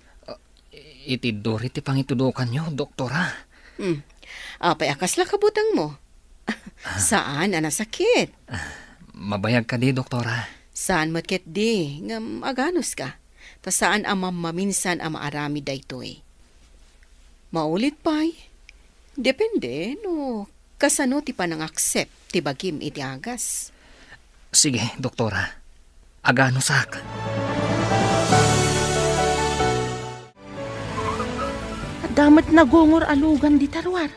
Iti duri ti pangitudokanyo, doktora? Hmm. Apay a kasla kabutengmo? Saan a nasakit? Mabayag kadi, doktora? Saan met ketdi, ngem aganuska. Ta saan a mammaminsan a maaramid daytoy. Maulit pay, depende no kasano ti panangaccept ti bagim iti agas. Sige, doktora. Aganusak. Adda met nagungor a lugan dita ruar.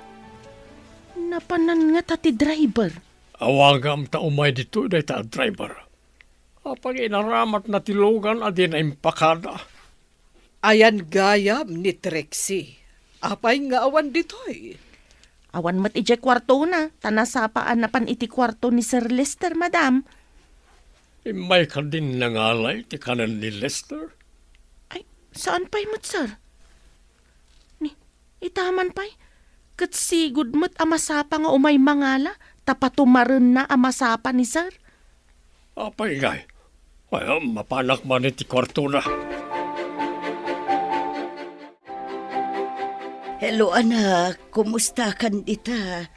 Napanan ngata ti driver. Awagam ta umay ditoy dayta a driver. Apay nga inaramatna ti lugan a dina impakada? Ayan gayam ni Trixie. Apay nga awan ditoy? Awan met idiay kuartona, ta nasapa a napan iti kuarto ni Sir Lester, madam. Immay kadin nangalay ti kanen ni Lester? Ay, saan pay met, sir? Ni, Ita man pay, ket sigud met a masapa nga umay mangala ta patumarenna a masapa ni Sir. Apay ngay? Ay, mapanak man iti kuartona. Hello, anak. Kumusta kan dita?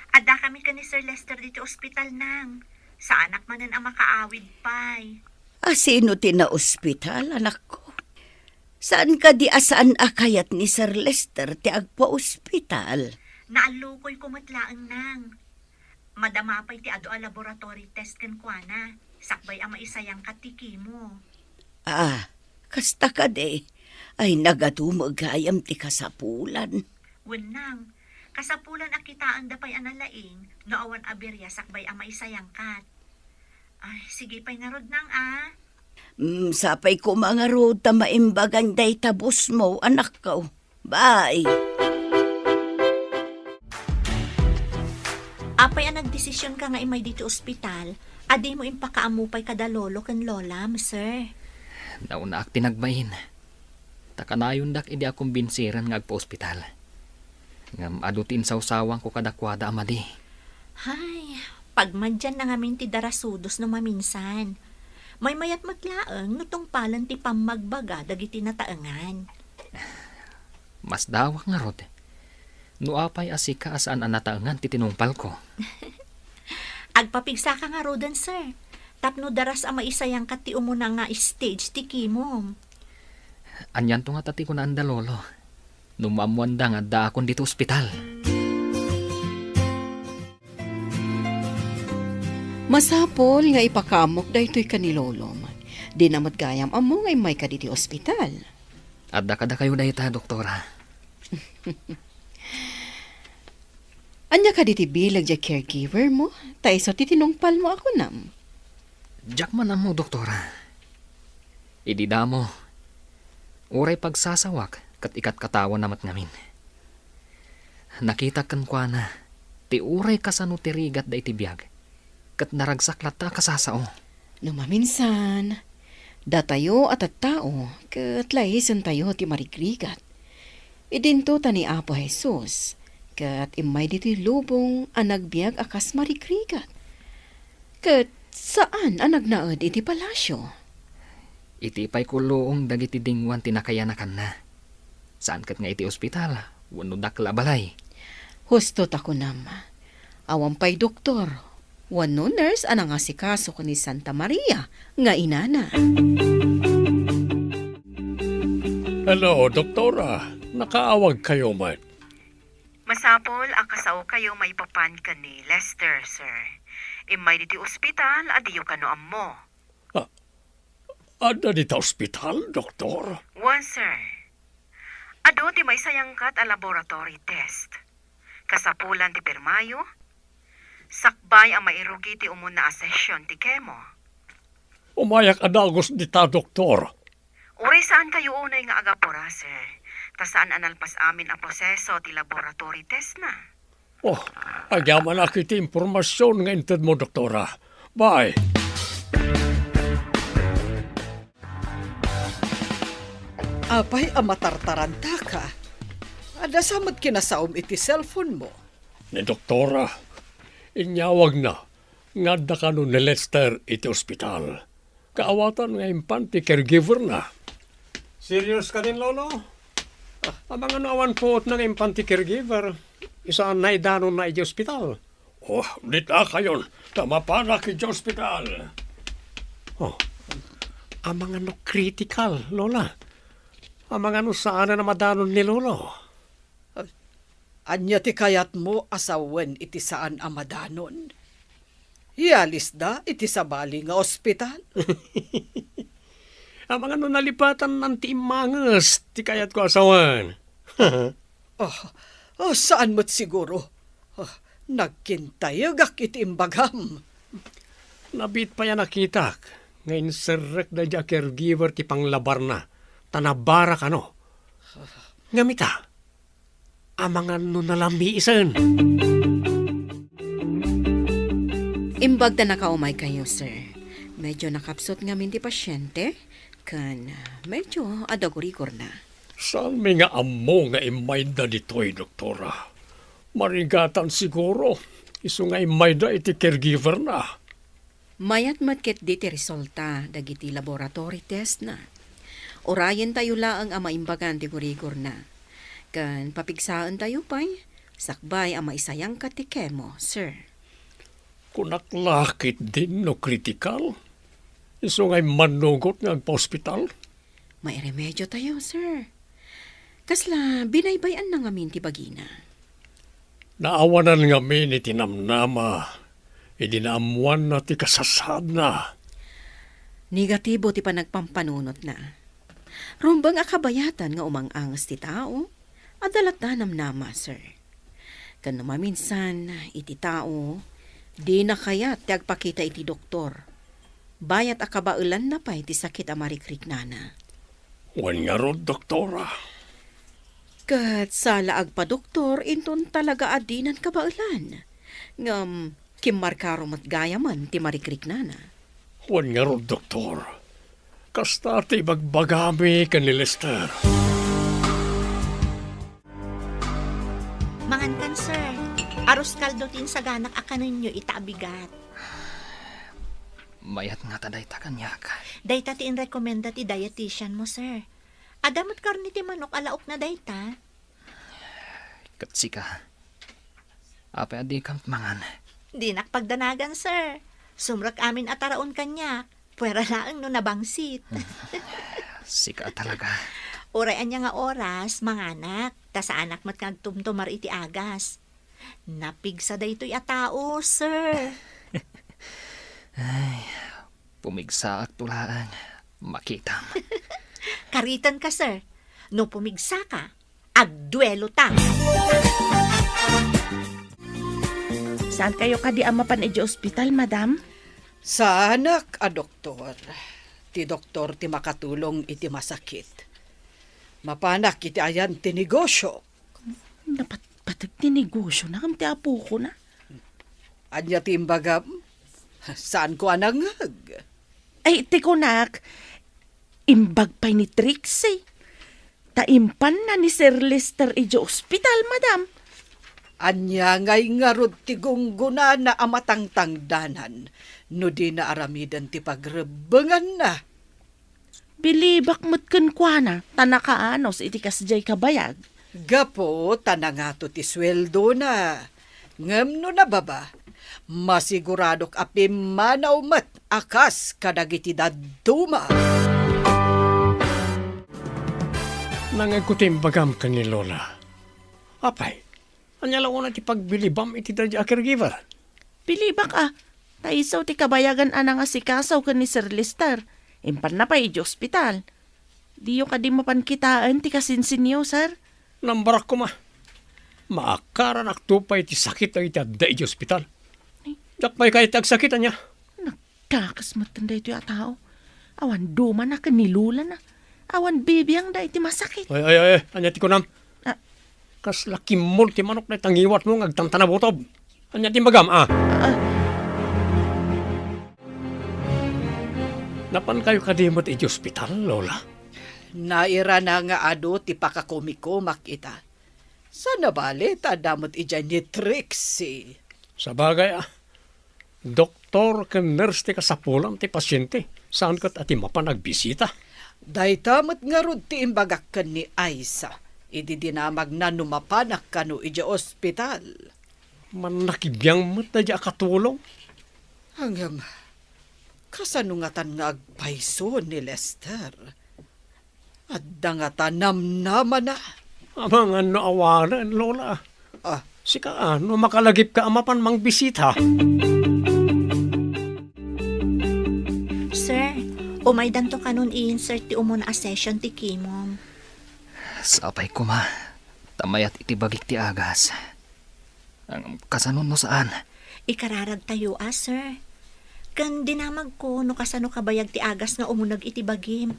Adda kami ken ni Sir Lester diti ospital, nang. Saanak manen a makaawid pay. A, sino ti naospital, anakko? Saan kadi a saan a kayat ni Sir Lester ti agpaospital? Naallukoyko met laeng, nang. Madama pay ti adu a laboratory test kenkuana, sakbay a maisayangkat ti chemo. Ah, kasta kadi? Ay, nagatumeng gayam ti kasapulan. Wen, nang, kasapulan a kitaenda pay a nalaing no awan a biria sakbay a maisayangkat. Ay, sige pay ngarud, nang, a. Mm, sapay koma ngarud ta maimbagan dayta busmo, anakko. Bye. Apay a nagdesisionka nga immay ditoy ospital, a dimo impakaammo pay kada lolo ken lolam, sir? Naunaak ti nagbain. Ta kanayondak idi a kumbinsiren nga agpaospital. Ngem adu ti insawsawangko kadakuada a madi. Hay, pagmadianna ngamin ti darasudos no maminsan. Maymayat met laeng no tungpalen ti pammagbaga dagiti nataengan. Masdawak ngarud. No apay a sika a saan a nataengan ti tinungpalko? Agpapigsaka ngaruden, sir. Tapno daras a maisayangkat ti umuna nga stage ti chemo. Anianto ngata ti kunaanda, Lolo? No maammoanda nga addaakon ditoy ospital. Masapul nga ipakaammok daytoy ken ni Lolom. Dina met gayam ammo nga immayka ditoy ospital. Adda kadakayo dayta, Doktora. Ania kadi ti bileg diay caregiver mo? Ta isu ti tinungpal mo a kunam. Diak man ammo, Doktora. Idi damo, uray pagsasawak ket ikatkatawana met ngamin. Nakitak kenkuana ti uray kasano ti rigat daydi biag, ket naragsak latta a kasasao. No maminsan, datayo a tattao ket laisentayo ti marigrigat. Idinto ta ni Apo Jesus ket immay ditoy lubong a nagbiag a kas marigrigat. Ket saan a nagnaed iti palasio. Iti pay kulluong dagiti dinguan ti nakayanakanna. Saan ket nga iti ospital wenno dakkel a balay. Husto ta kunam, awan pay doktor wenno nurse a nangasikaso ken ni Santa Maria nga inana. Hello, Doktora. Nakaawagkayo met. Masapul a kasaokayo maipapan ken ni Lester, sir. Immay ditoy ospital a diyo kano ammo. Ah, adda dita ospital, Doktor? Wen, sir. Adu ti maisayangkat a laboratory test. Kasapulan ti pirmayo, sakbay a mairugi ti umuna a session ti chemo. Umayak a dagus dita, Doktor. Uray saankayo unay nga agapura, sir, ta saan a nalpas amin a proseso ti laboratory testna. Oh, agyamanak iti impormasion nga intedmo, Doktora. Bye. Apay a matartarantaka? Adda sa met kinasaom iti cellphone mo? Ni Doktora, inyawagna nga adda kano ni Lester iti ospital. Kaawatan nga impan ti caregiver-na. Serious kadin, Lolo? Amangan no awan puotna nga impan ti caregiver, isu a naidanonna idiay ospital. Oh, dita kayon, ta mapanak idiay ospital. Oh, amangan no critical, Lola? Amangan no saanen a madanon ni Lolo? Ania ti kayatmo a sawen iti saan a madanon? Ialisda iti sabali nga ospital? Amangan no nalipatannan ti immanges ti kayatko a sawen? Oh, oh, saan met siguro? Oh, nagkintayegak iti imbagam. Nabiit pay a nakitak nga inserrek daydi a caregiver ti panglabarna, ta nabara kano. Ngem ita, amangan no nalamiisen. Imbag ta nakaumaykayo, sir. Medyo nakapsut ngamin ti pasiente, ken medyo adagurigorna. Saanmi nga ammo nga immayda ditoy, doktora? Marigatan siguro, isu nga immayda iti caregiver-na. Mayat met ketdi ti resulta dagiti laboratory test-na. Urayentayo laeng a maimbagan ti gurigorna. Ken papigsaentayo pay, sakbay a maisayangka ti chemo, sir. Kunak la ketdin no kritikal, isu nga immannugot nga agpaospital? Mairemediotayo, sir. Kasla binaybay-anna ngamin ti bagina. Naawanan ngamin iti namnama idi naammoanna ti kasasaadna. Negatibo ti panagpampanunotna. Rumbeng a kabayatan nga umang-anges ti tao. Adda latta namnama, sir. Ken no maminsan, iti tao, dina kayat ti agpakita iti doktor. Bayat a kabaelanna pay ti sakit a marikriknana. Wen ngarud, doktora. Ket sala agpadoktor inton talaga a dinan kabaelan. Ngem, kimmarkaro met gayamen ti marikriknana. Wen ngarud, doktor. Kasta ti ibagbagami ken ni Lester. Mangankan, sir. Arroz caldo ti insaganak a kanenyo ita a bigat. Mayat ngata dayta kaniak. Dayta ti inrekomenda ti dietitian mo, sir. Adda met karne ti manok a laokna dayta. Ket sika, apay a dikam mangan? Dinak pagdanagan, sir. Sumrek amin a taraon kaniak. Puera laeng no nabangsit. Sika talaga. Uray ania nga oras, manganak, ta saanak met nga agtumtumar iti agas. Napigsa daytoy a tao, sir. Ay, pumigsaak to laeng. Makitam. Karitanka, sir. No pumigsaka, agduelota. Saankayo kadi a mapan idiay ospital, madam? Saanak a doktor. Ti doktor ti makatulong iti masakit. Mapanak iti ayan ti negosio. Napatpateg ti negosiona ngem ti apokona. Ania ti imbagam? Saanko a nangngeg? Ay, ti kunak, imbag pay ni Trixie. Ta impanna ni Sir Lester idiay ospital, madam. Ania ngay ngarud ti gunggonana a matangtangdanan no dina aramiden ti pagrebbenganna? Bilibak met kenkuana, ta nakaanus iti kasdiay kabayag. Gapu ta nangato ti sueldona. Ngem no nababa, masiguradok a pimmanaw met a kas kadagiti dadduma. Nangngegko ti imbagam ken ni Lola. Apay, ania la unay ti pagbilibam iti daydi a caregiver? Bilibak a, ta isu ti kabayagan a nangasikaso ken ni Sir Lester. Impanna pay idiay ospital. Diyo kadi mapan kitaen ti kasinsinyo, sir? Nambarak koma. Maakaranakto pay ti sakit dagiti adda idiay ospital. Ay. Diak pay kayat ti agsakit, ania? Nagkakasmetten daytoy a tao. Awan dumana ken ni Lolana. Awan bibiangda iti masakit. Ay, ay, ay, ay. Ania ti kunam? Ah. Kasla kimmol ti manok dayta ngiwatmo nga agtantanabutob. Ania ti imbagam, a? Ah. Napankayo kadi met idiay ospital, Lola? Nairana nga adu ti pakakumikumak ita. Saan a bale ta adda met idiay ni Trixie. Sabagay, a. Doktor ken nurse ti kasapulan ti pasiente, saan ket a ti mapan agbisita. Dayta met ngarud ti imbagak ken ni Aisa idi dinamagna no mapanak kano idiay ospital. Mannakibiang met daydi a katulong. Ngem, kasano ngatan nga agpayso ni Lester? Adda ngata namnamana? Amangan no awanen, Lola. Ah. Sika, a, no makalagipka a mapan mangbisita? Sir, umaydanto kanon i-insert ti umuna a session ti chemo. Sapay koma, ta mayat iti bagik ti agas. Ang kasano no saan? Ikararagtayo a, sir. Ken dinamagko no kasano kabayag ti agas nga umuneg iti bagim.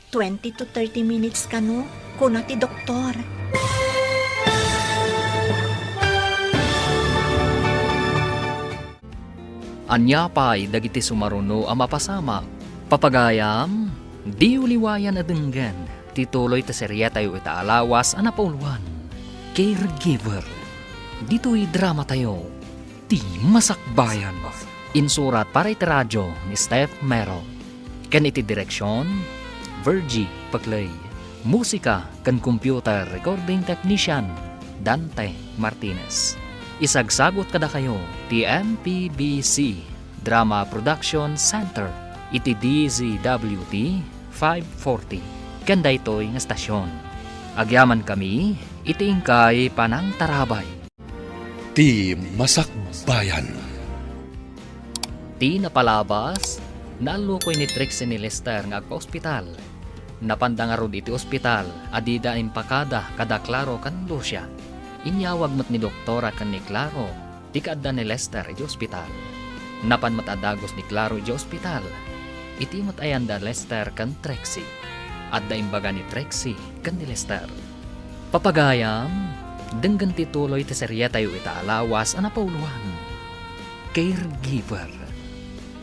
Twenty to thirty minutes kano, kuna ti doktor. Ania pay dagiti sumaruno a mapasamak? Papagayam, diyo liwayan a denggen ti tuloy ti serietayo ita a lawas a napauluan, Caregiver. Ditoy dramatayo, Ti Masakbayan. Insurat para iti radio ni Steph Mero. Ken iti direksion, Virgie Paclay. Musika ken computer recording technician, Dante Martinez. Isagsagut kadakayo ti M P B C Drama Production Center iti D Z W T five forty. Ken daytoy nga estasion, agyamankami iti inkay panangtarabay. Ti Masakbayan. Ti napalabas, naallukoy ni Trixie ni Lester nga agpa-ospital. Napanda ngarud iti ospital a dida impakada kada Claro ken Lucia. Inyawag met ni doktora ken ni Claro ti kaadda ni Lester iti ospital. Napan met a dagus ni Claro iti ospital iti met ayanda Lester ken Trixie. Adda imbaga ni Trixie ken ni Lester. Papagayam, denggen ti tuloy ti serietayo ita a lawas a napauluan, Caregiver.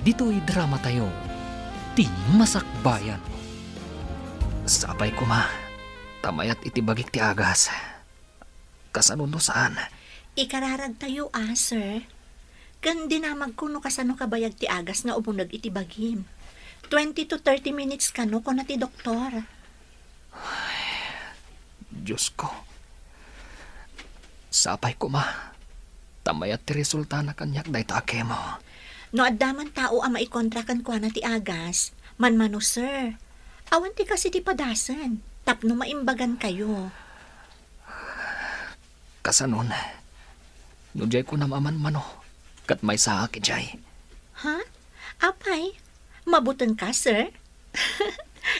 Ditoy dramatayo, Ti Masakbayan. Sapay koma ta mayat iti bagik ti agas. Kasano no saan? Ikararagtayo a, sir. Ken dinamagko no kasano kabayag ti agas nga umuneg iti bagim. Twenty to thirty minutes kano, kuna ti doktor. Diosko. Sapay koma ta mayat ti resultana kaniak dayta a kemo. No adda man tao a maikontra kenkuana ti agas, manmano, sir. Awan ti kas iti padasen tapno maimbagankayo. Kasanon, no diay kunam a manmano, ket maysaak idiay. Ha? Apay, mabutengka, sir?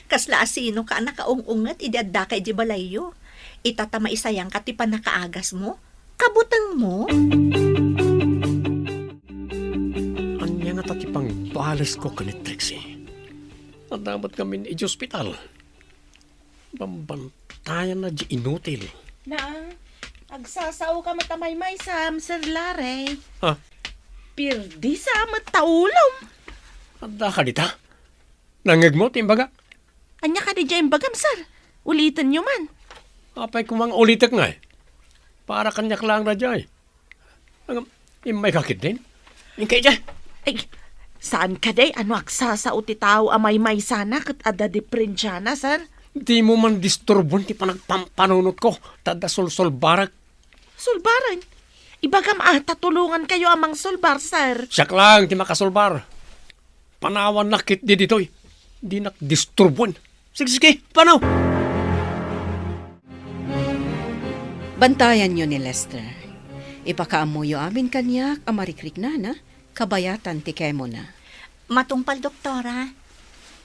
Kasla asinoka a nakaung-unget idi addaka idiay balayyo? Ita ta maisayangka ti pannakaagasmo? Kabutengmo? Ania ngata ti pangbalesko ken ni Trixie? Adda met ngamin idiay ospital. Bambantayanna diay inutil. Na, agsasaoka met a maymaysam, Sir Larry. Ha? Pirdisa met ta ulom. Adda ka dita? Nangngegmo ti imbaga? Ania kadi diay imbagam, sir? Ulitenyo man. Apay koma nga ulitek ngay? Para kaniak laeng daydiay. Ngem, immayka ketdin? Inkay diay. Ay, saan kadi a no agsasao ti tao a maymaysana ket adda diperensiana, sir? Dimo man disturboen ti panagpampanunotko, ta adda solsolbarek. Solbaren? Ibagam a ta tulongankayo a mangsolbar, sir. Siak laeng ti makasolbar. Panawannak ketdi ditoy. Dinak disturboen. Sige, sige, panaw! Bantayanyo ni Lester. Ipakaammoyo amin kaniak a marikriknana, kabayatan ti kemona. Matungpal, doktora,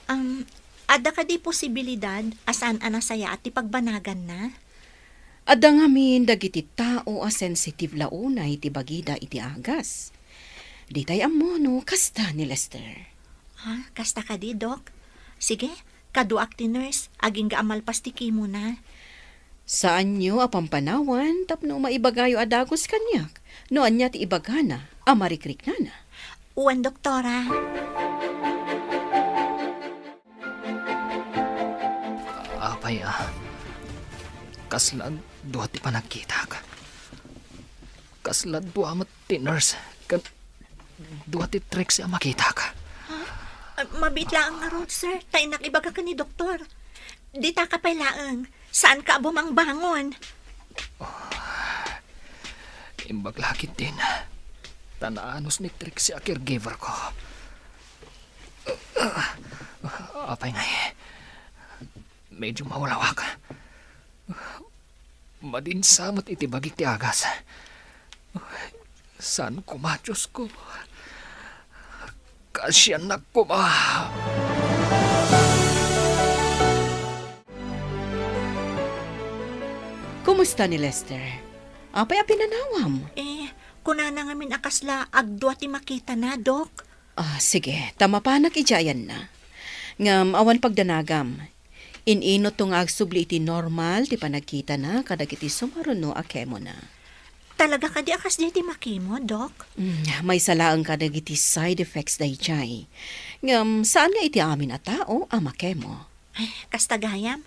um, adda kadi posibilidad a saan a nasayaat ti pagbanaganna? Adda ngamin dagiti tao a sensitive la unay ti bagida iti agas. Ditay ammo no kasta ni Lester. Ha? Kasta kadi, Doc? Sige, kaduak ti nurse, agingga a malpas ti kemona. Saanyo a pampanawan tapno maibagayo a dagus kaniak no ania ti ibagana a marikriknana. Wen, doktora. Apay a, kasla dua ti panagkitak. Kasla dua met ti nurse ken dua ti Trixie a makitak. Ha? Ah, mabiit laeng ngarud, sir. Ta innak ibaga ken ni doktor. Ditaka pay laeng. Saanka a bumangbangon. Imbag la ketdin. Ta naanus ni Trixie a caregiver ko. Apay ngay, medyo maulawak. Madinsa met iti bagik ti agas. Saan koma, Diosko? Kaasiannak koma. Kumusta ni Lester? Apay a pinanawam? Eh, kunana ngamin a kasla agdua ti makitana, Dok. Ah, sige, ta mapanak idiay ayanna. Ngem awan pagdanagam. In-inutto nga agsubli iti normal ti panagkitana kadagiti sumaruno a kemona. Talaga kadi a kasdiay ti makemo, Dok? Mm, maysa laeng kadagiti side effects daydiay. Ngem saan nga iti amin a tao a makemo. Ay, kasta gayam.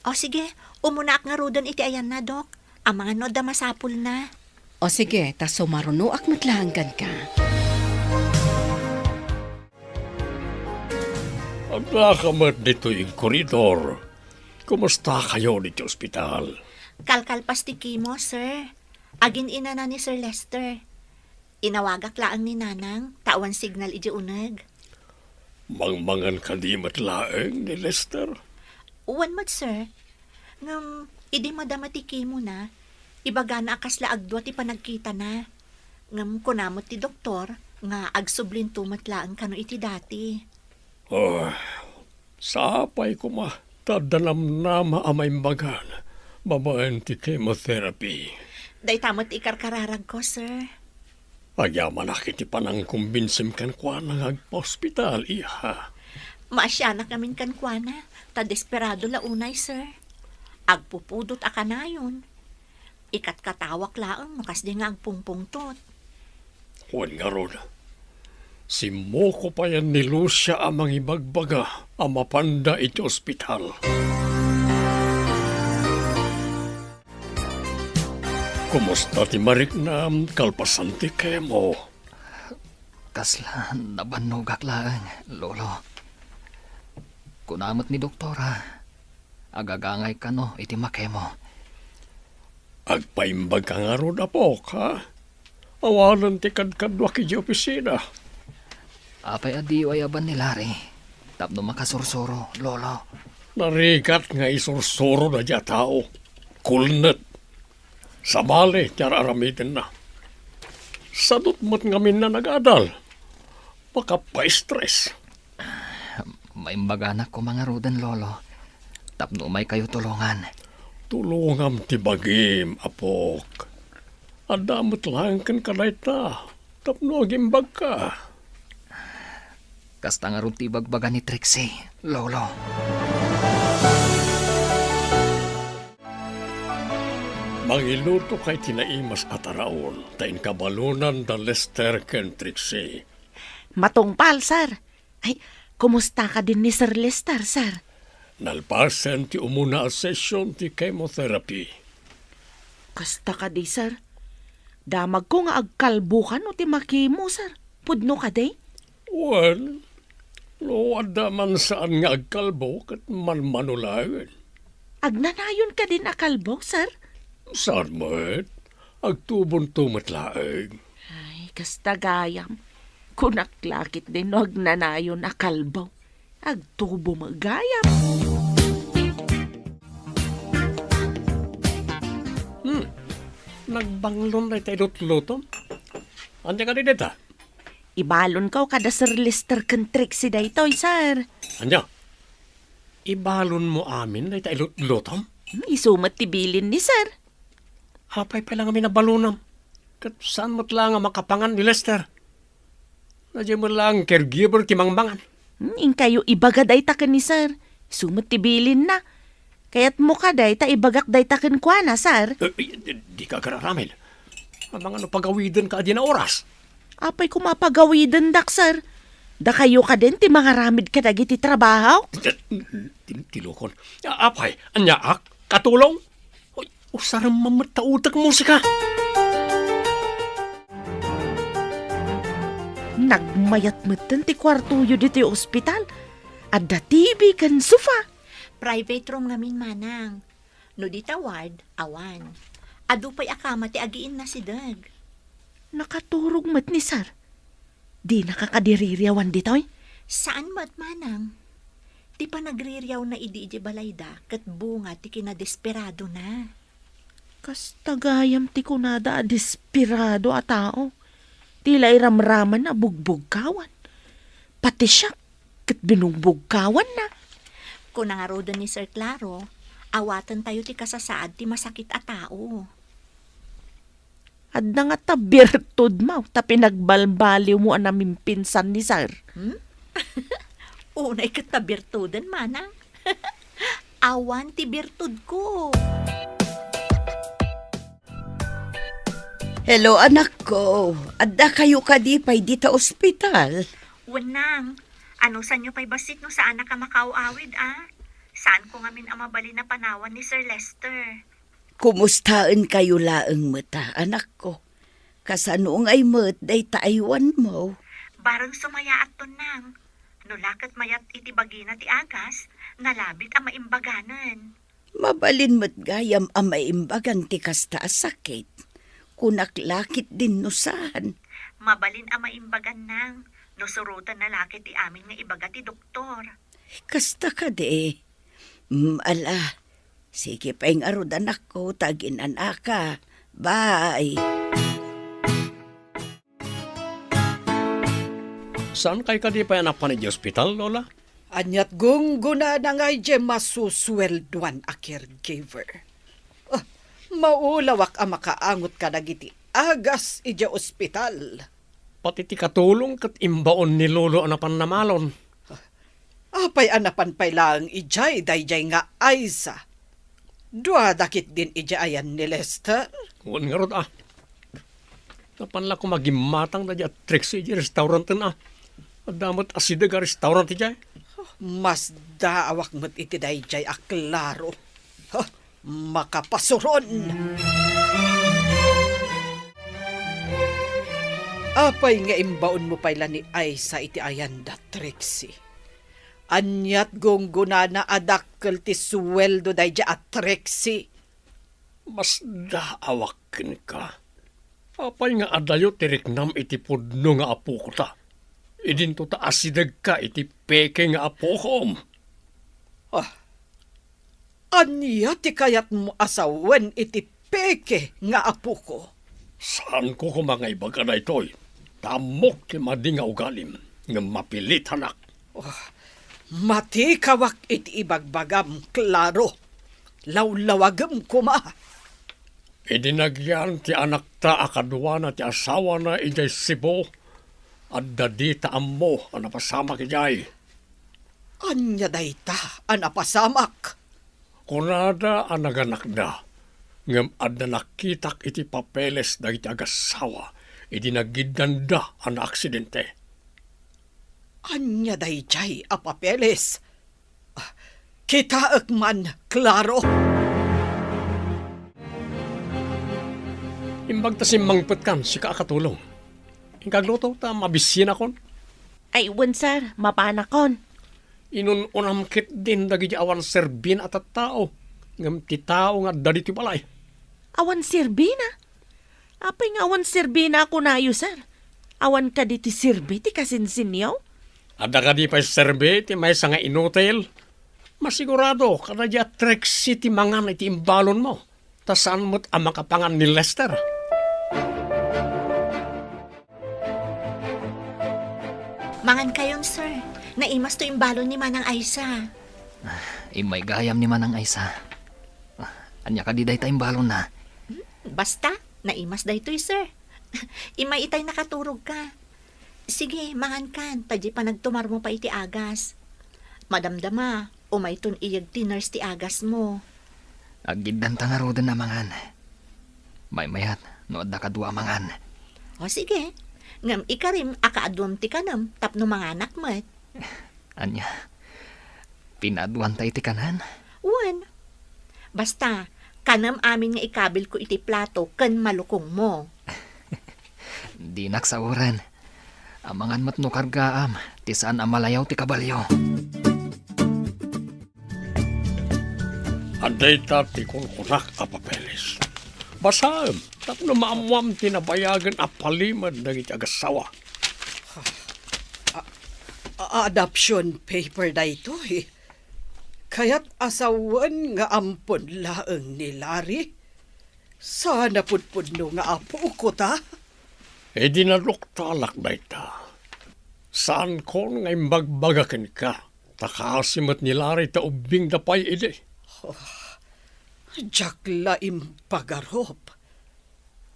O sige, umunaak ngaruden iti ayanna, Dok. Amangan no adda masapulna. O sige, ta sumarunoak met laeng kenka. Addaka met ditoy iti koridor. Kumustakayon iti ospital? Kalkalpas ti chemo, sir. Agin-inana ni Sir Lester. Inawagak laeng ni Nanang, ta awan signal idiay uneg. Mangmangan kadi met laeng ni Lester? Wen met, sir. Ngem, idi madama ti chemo na, ibagana a kasla agdua ti panagkitana. Ngem kuna met ti doktor nga agsublinto met laeng kano iti dati. Oh, sapay koma, ta adda namnama a maimbagan babaen ti chemotherapy. Dayta met ti ikarkararagko, sir. Agyamanak iti panangkumbinsim kenkuana nga agpaospital, iha. Maasianak ngamin kenkuana, ta desperado la unay, sir. Agpupudot a kanayon. Ikatkatawak laeng no kasdi nga agpungpungtot. Wen ngarud, simmuko payen ni Lucia a mangibagbaga a mapanda iti ospital. Kumusta ti mariknam kalpasan ti chemo? Kasla nabannogak laeng, Lolo. Kuna met ni doktora, agagangay kano iti makemo. Agpaimbag ka ngarud, apok, ha? Awanen ti kadkaduak idiay opisina. Apay a diyo ayaban ni Larry tapno makasursuro, Lolo? Narigat nga isursuro daydiay a tao. Kulnet. Sabali ti ar-aramidenna. Sadot met ngamin a nagadal. Makapaistres. Maimbaganak koma ngaruden, Lolo, tapno umaykayo tulongan. Tulongam ti bagim, apok. Adda met laeng kenka dayta tapno agimbagka. Kasta ngarud ti ibagbaga ni Trixie, Lolo. Mangilutoka iti naimas a taraon ta inkabalunan da Lester ken Trixie. Matungpal, sir. Ay, kumusta kadin ni Sir Lester, sir? Nalpasen ti umuna a session ti chemotherapy. Kasta kadi, sir? Damagko nga agkalbo kano ti makemo, sir. Pudno kadi? Wen, no adda man saan nga agkalbo, ket manmano laeng. Agnanayon kadin a kalbo, sir? Saan met? Agtubonto met laeng. Ay, kasta gayam. Kunak la ketdi no agnanayon a kalbo. Agtubo met gayam. Hmm. Nagbanglon dayta ilutlutom. Ania kadi dayta? Ibalonko kada Sir Lester ken Trixie daytoy, sir. Ania? Ibalonmo amin dayta ilutlutom? Hmm, isu met ti bilin ni sir. Apay pay la ngamin a balonam? Ket saan met la nga makapangan ni Lester? Daydiay met laeng caregiver ti mangmangan. Hmm, inkayo ibaga dayta ken ni sir. Isu met ti bilinna. Kayatmo kadi ta ibagak dayta kenkuana, sir? Eh, eh, di, dika agar-aramid. Amangan no pagawidenka adina oras. Apay koma pagawidendak, sir? Dakayo kadin ti mangaramid kadagiti trabahok? Ti-, tilokon. A-, apay, aniaak? Katulong? Uy, usarem man met ta utek musika. Nagmayat metten ti kuartoyo ditoy ospital. Adda T V ken sofa. Private room ngamin, manang. No dita ward, awan. Adu pay a kama ti agiinnasideg. Nakaturog met ni sir. Dinaka kadi ririawan ditoy? Saan met, manang. Ti panagririawna idi idiay balayda ket bunga ti kinadesperadona. Kasta gayam ti kunada a desperado a tao. Ti la iramramanna a bugbugkawan. Pati siak ket binungbugkawanna. Kuna ngaruden ni Sir Claro, awatentayo ti kasasaad ti masakit a tao. Adda ngata birtudmo ta pinagbalbaliwmo a namimpinsan ni sir. Hmm? Unay ket ta birtuden, manang. Awan ti birtudko. Hello, anakko. Addakayo kadi pay dita ospital? Wen, nang. Anusanyo pay bassit no saanak a makaaw-awid, a? Saanko ngamin a mabalin a panawan ni Sir Lester. Kumustaenkayo laeng met, anakko? Kasano ngay met dayta aywanmo? Bareng sumayaatton, Nang. No la ket mayat iti bagina ti agas, nalabit a maimbaganen. Mabalin met gayam a maimbagan ti kasta a sakit. Kunak la ketdin no saan. Mabalin a maimbagan, Nang, no surotenna la ket ti amin nga ibaga ti doktor. Kasta kadi. Mm, ala. Sige pay ngarud, anakko, ta aginan-aka. Bye. Saankay kadi pay a napan idiay ospital, Lola? Ania't gunggonana nga idiay masusueldoan a caregiver. Ah, maulawak a makaangot kadagiti agas idiay ospital. Pati ti katulong ket imbaon ni Lolo a napan namalon. Apay a napan pay laeng idiay daydiay nga Aiza? Duada ketdin idiay ayan ni Lester? Wen ngarud a. Napan la koma gimmatang daydiay a Trixie idiay restauranten a. Adda met asideg a restaurant idiay. Masdaawak met iti daydiay a klaro. Ha, makapasuron. Apay nga imbaonmo pay la ni Aiza iti ayan da Trixie? Ania't gunggonana a dakkel ti sueldo daydiay a Trixie? Masdaawak kenka. Apay nga adayo ti riknam iti pudno nga apoko ta? Idinto ta asidegka iti peke nga apokom. Ah, ania ti kayatmo a sawen iti peke nga apoko? Saanko koma nga ibaga daytoy, ta ammok ti madi nga ugalim, ngem mapilitanak. Oh, matikawak iti ibagbagam, Claro. Lawlawagem koma. Idi nagyan ti anakta a kaduana ti asawana idiay Cebu, adda dita ammo a napasamak idiay. Ania dayta a napasamak? Kunada a naganakda, ngem adda nakitak iti papeles dagiti agassawa idi nagiddanda a naaksidente. Ania daydiay a papeles? Ah, kitaek man, Claro. Imbag ta simmangpetkan, sika a katulong. Inka agluto ta mabisinakon. Ay, wen, sir, mapanakon. Inun-unam ketdin dagiti awan serbina a tattao, ngem ti tao nga adda ditoy balay. Awan serbina? Apay nga awan serbina a kunayo, sir? Awan kadi ti serbi ti kasinsinyo? Adda kadi pay serbi ti maysa nga inutil? Masigurado, kadaydiay a Trixie ti mangan iti imbalonmo, ta saan met a makapangan ni Lester. Mangankayon, sir. Naimas to imbalon ni Manang Aiza. Immay gayam ni Manang Aiza. Ania kadi dayta imbalonna? Hmm, basta, naimas daytoy, sir. Immay itay nakaturogka. Sige, mangankan, ta diay panagtumarmo pay iti agas. Madamdama, umayton iyeg ti nurse ti agasmo. Aggiddanta ngaruden a mangan. Maymayat no adda kadua a mangan. O sige, ngem ikarim a kaaduam ti kanem tapno manganak met. Ania? Pinaaduanta iti kanan? Wen. Basta, kanem amin nga ikabilko iti plato ken malukongmo. Dinak saoren. Amangan met no kargaam ti saan a malayaw ti kabalio. Adda ita ti kunkunak a papeles. Basaem tapno maammoam ti nabayagen a palimed dagiti agassawa. A-, a-, adoption paper daytoy. Kayat a sawen nga ampon laeng ni Larry? Saan a pudpudno nga apoko ta? Idi naduktalak dayta, saankon nga imbagbaga kenka, ta kaasi met ni Larry ta ubbingda pay idi. Oh, diak la impagarup.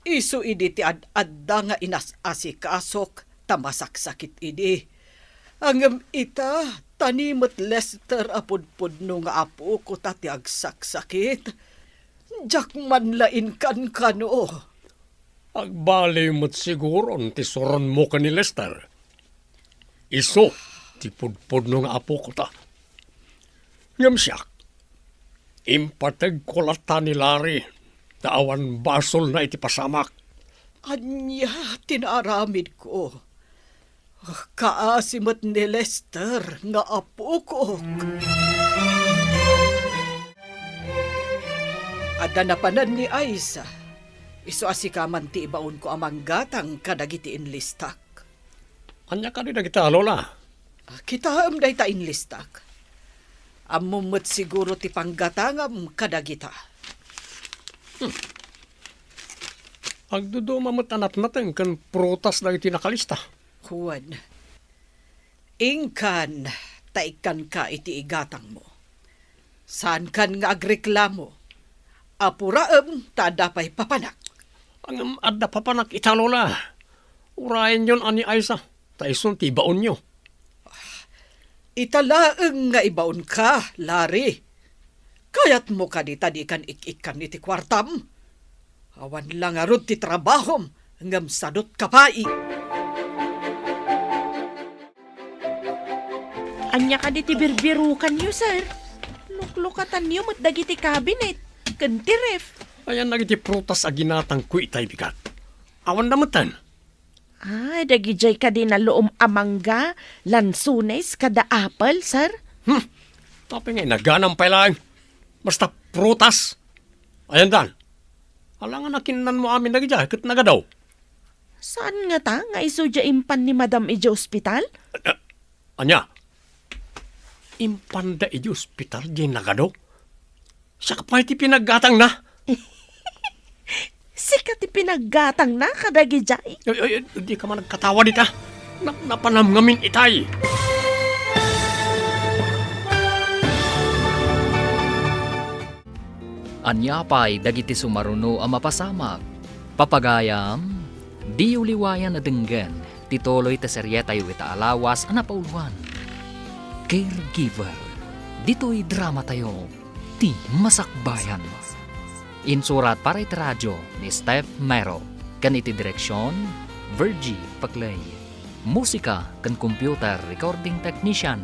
Isu idi ti ad-adda nga inas-asikasok ta masaksakit idi. Ngem ita, ta ni met Lester a pudpudno nga apoko ta ti agsaksakit. Diak man la inkankano. Agbaliw met siguron ti suronmo ken ni Lester. Isu ti pudpudno nga apoko ta. Ngem siak, Impategko latta ni Larry ta awan basolna iti pasamak. Ania ti naaramidko? Kaasi met ni Lester nga apokok. Adda napanan ni Aiza. Isu a sika man ti ibaonko a manggatang kadagiti inlistak. Ania kadi dagita, Lola? Ah, kitaem dayta inlistak. Ammom met siguro ti panggatangam kadagita. Hmm. Agduduma met a natnateng ken prutas dagiti nakalista. Wen, inkan ta ikkanka iti igatangmo. Saankan nga agreklamo. Apuraem ta adda pay papanak. Ngem adda papanak ita, Lola. Urayenyon a ni Aiza, ta isun ti ibaonyo. Ita laeng nga ibaonka, Larry. Kayatmo kadi ta dikan ik-ikkan iti kuartam? Awan la ngarud ti trabahom, ngem sadut ka pay. Ania kadi ti birbirukanyo, sir? Luklukatanyo met dagiti cabinet ken ti ref. Ayan dagiti prutas a ginatangko itay bigat. Awan da metten. Ah, dagidiay kadi naluom a mangga, lansones, kada apple, sir? Hmm. Apay nga inaganam pay laeng? Basta prutas. Ayan dan. Alangan a kinnanmo amin dagidiay ket nagadaw. Saan ngata nga isu diay impan ni Madam idiay ospital? Ania? Impanda idiay ospital diay nagado? Siak pay ti pinaggatangna. Sika ti pinaggatangna kadagidiay? Ay, ay, ay, dika man agkatawa dita. Na-, napanam ngamin itay. Ania pay dagiti sumaruno a mapasamak? Papagayam, diyo liwayan a denggen ti tuloy ti serietayo ita a lawas a napauluan, Caregiver. Ditoy dramatayo, ti masakbayan. Insurat para iti radio ni Steph Mero, ken iti direksion, Virgie Paclay. Musika ken computer recording technician,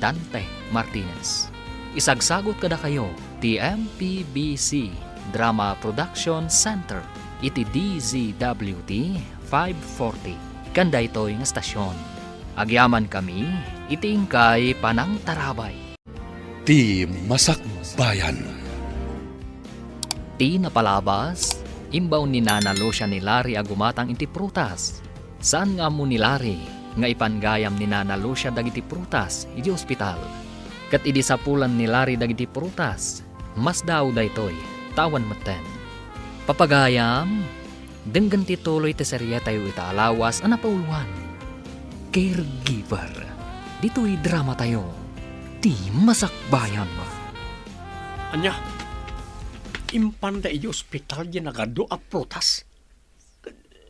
Dante Martinez. Isagsagut kadakayo ti M P B C Drama Production Center iti D Z W T five forty ken daytoy nga stasyon. Agyamankami iti inkay panangtarabay. Ti masakbayan. Ti napalabas, imbaon ni Nana Lucia ni Larry a gumatang iti prutas. Saan nga ammo ni Larry nga ipanggayam ni Nana Lucia dagiti prutas idi ospital. Ket idi sapulan ni Larry dagiti prutas, masdaaw daytoy, ta awan metten. Papagayam, denggen ti tuloy ti serietayo ita a lawas a napauluan, Caregiver. Ditoy dramatayo, ti masakbayan. Ania? Impanda idi ospital diay nagadu a prutas?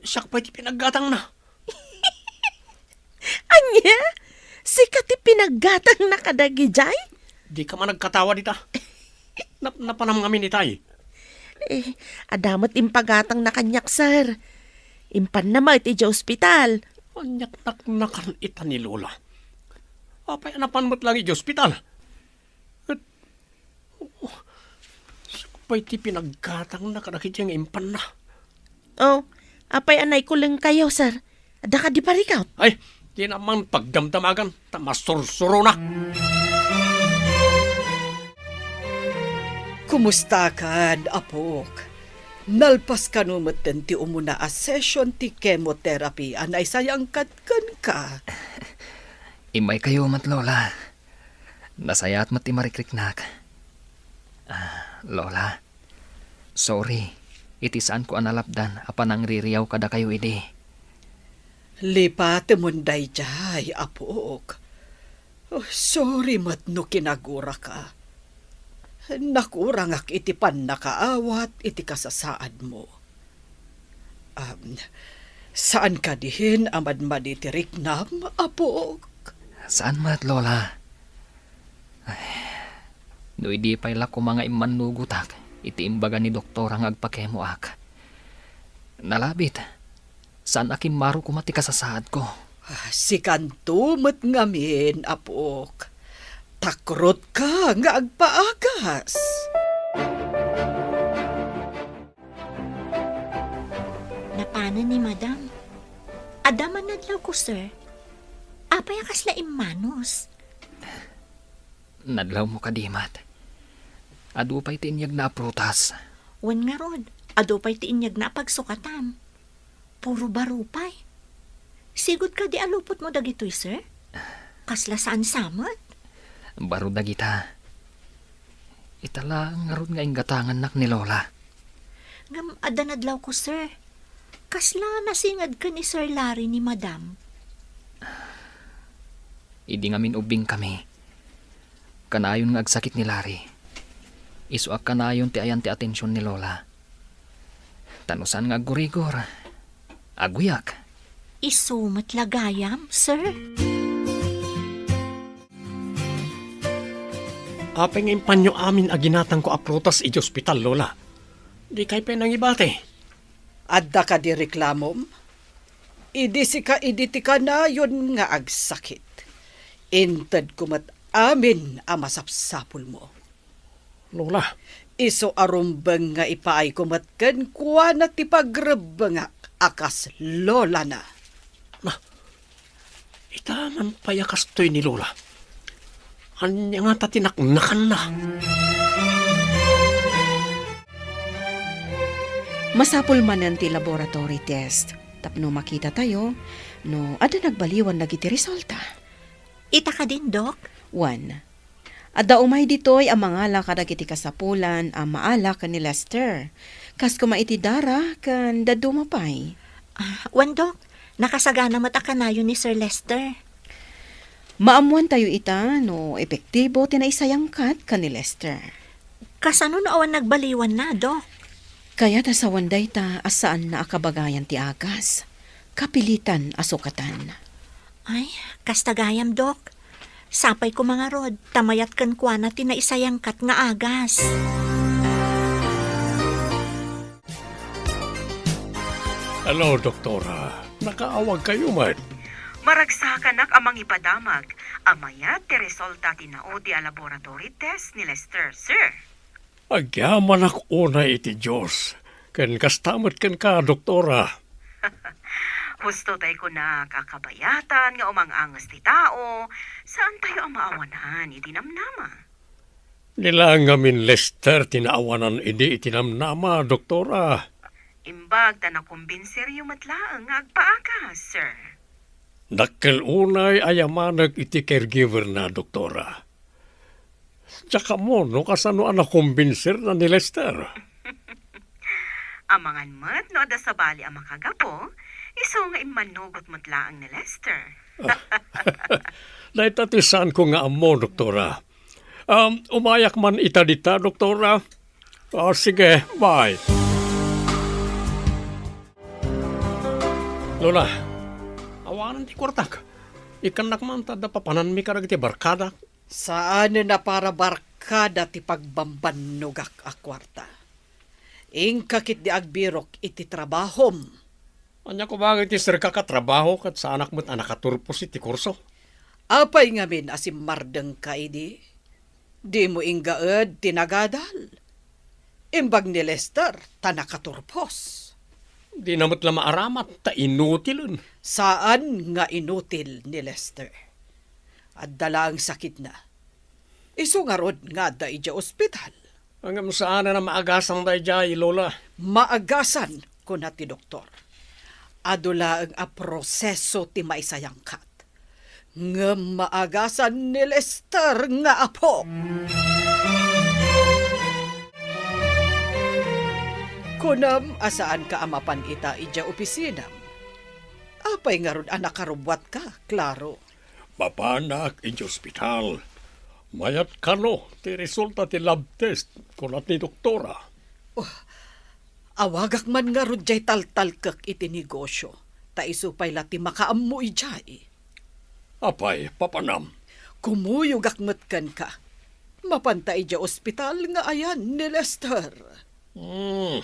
Siak pay ti pinaggatangna. Ania? Sika ti pinaggatangna kadagidiay? Dika man agkatawa dita. Nap-, napanam ngamin itay. Eh, adda met impagatangna kaniak, sir. Impanna met idiay ospital. Ania't naknakan ita ni Lola? Apay a napan met laeng idiay ospital? Ket, oh, siak pay ti pinaggatangna kadagiti nga impanna. Oh, apay a naikulengkayo, sir? Adda kadi parikut? Ay, dina man pagdamdamagan, ta masursuronak. Kumustakan, apok? Nalpas kano metten ti umuna a session ti chemotherapy a naisayangkan kenka? Immaykayo met, Lola. Nasayaat met ti marikriknak. Ah, Lola, sorry iti saanko a nalapdan a panangririaw kadakayo idi. Lipatemon daydiay, apok. Oh, sorry met no kinaguraka. Nakurangak iti pannakaawat iti kasasaadmo. Am, saan kadi a madmadi ti riknam, apok? Saan met, Lola. Ay, no idi pay la koma nga immannugotak iti imbaga ni doktora nga agpakemoak. Nalabit, saan a kimmaro koma ti kasasaadko. Ah, sikanto met ngamin, apok. Takrotka nga agpaagas. Ano ni Madam? Adda man nadlawko, sir. Apay a kasla immanus? Nadlawmo kadi met. Adu pay ti inyegna a prutas. Wen ngarud, adu pay ti inyegna a pagsukatan. Puro baro pay. Sigud kadi a lupotmo dagitoy, sir? Kasla saan sa met? Baro dagita. Ita laeng ngarud nga inggatangannak ni Lola. Ngem adda nadlawko, sir. Kasla nasinged ken ni Sir Larry ni Madam? Idi ngamin ubbingkami, kanayon nga agsakit ni Larry. Isu a kanayon ti ayan ti atension ni Lola. Ta no saan nga aggurigor, agguyak. Isu met la gayam, sir? Apay nga impanyo amin a ginatangko a prutas iti ospital, Lola? Dikay pay nangibati. Adda kadi reklamom? Idi sika idi ti kanayon nga agsakit. Intedko met amin a masapsapulmo. Lola. Isu a rumbeng nga ipaayko met kenkuana ti pagrebbengak a kas lolana. Na, ita man pay a kastoy ni Lola. Ania ngata ti naknakanna? Masapul manen ti laboratory test tapno makitatayo no adda nagbaliwan dagiti resulta. Ita kadin, Dok? Wen, adda umay ditoy a mangala kadagiti kasapulan a maala ken ni Lester, kas koma iti dara ken dadduma pay. Ah, wen, Dok, nakasagana met a kanayon ni Sir Lester. Maammoantayo ita no epektibo ti naisayangkat ken ni Lester. Kasano no awan nagbaliwanna, Dok? Kayat a sawen dayta a saanna a kabagayan ti agas. Kapilitan a sukatan. Ay, kasta gayam, Dok. Sapay koma ngarud, ta mayat kenkuana ti naisayangkat nga agas. Hello, Doktora. Nakaawagkayo met? Maragsakanak a mangipadamag a mayat ti resulta ti naudi a laboratory test ni Lester, sir. Agyamanak unay iti Dios, ken kasta met kenka, Doktora. Husto tay kunak a kabayatan nga umang-anges ti tao, saantayo a maawanan iti namnama. Ni la ngamin Lester ti naawanan idi iti namnama, Doktora. Imbag ta nakumbinseryo met laeng nga agpaagas, sir. Dakkel unay a yamanek iti caregiver na, Doktora. Diak ammo no kasano a nakumbinserna ni Lester. Amangan met no adda sabali a makagapu, isu nga immanugot met laeng ni Lester. Dayta ti saanko nga ammo, Doktora. Um, umayak man ita dita, Doktora. Ah, sige, bye. Lola, awanan ti kuartak. Ikkannak man ta adda papananmi kadagiti barkadak. Saanen a para barkada ti pagbambannogak a kuarta. Inka ketdi agbirok iti trabahom. Ania koma iti serkak a trabaho ket saanak met a nakaturpos iti kurso? Apay ngamin a simmardengka idi? Dimo inggaed ti nagadal. Imbag ni Lester ta nakaturpos. Dina met la maaramat ta inutilen. Saan nga inutil ni Lester. Adda laeng sakitna. Isu ngarud nga adda idiay ospital. Ngem saanen a maagasan daydiay, Lola. Maagasan, kuna ti doktor. Adu laeng a proseso ti maisayangkat. Ngem maagasan ni Lester nga apo. Kunam a saanka a mapan ita idiay opisinam. Apay ngarud a nakarubbuatka, Claro? Mapanak idiay ospital. Mayat kano ti resulta ti lab test, kuna ti doktora. Oh, awagak man ngarud diay taltalkek iti negosio, ta isu pay la ti makaammo idiay. Apay, papanam? Kumuyogak met kenka. Mapanta idiay ospital nga ayan ni Lester. Hmm.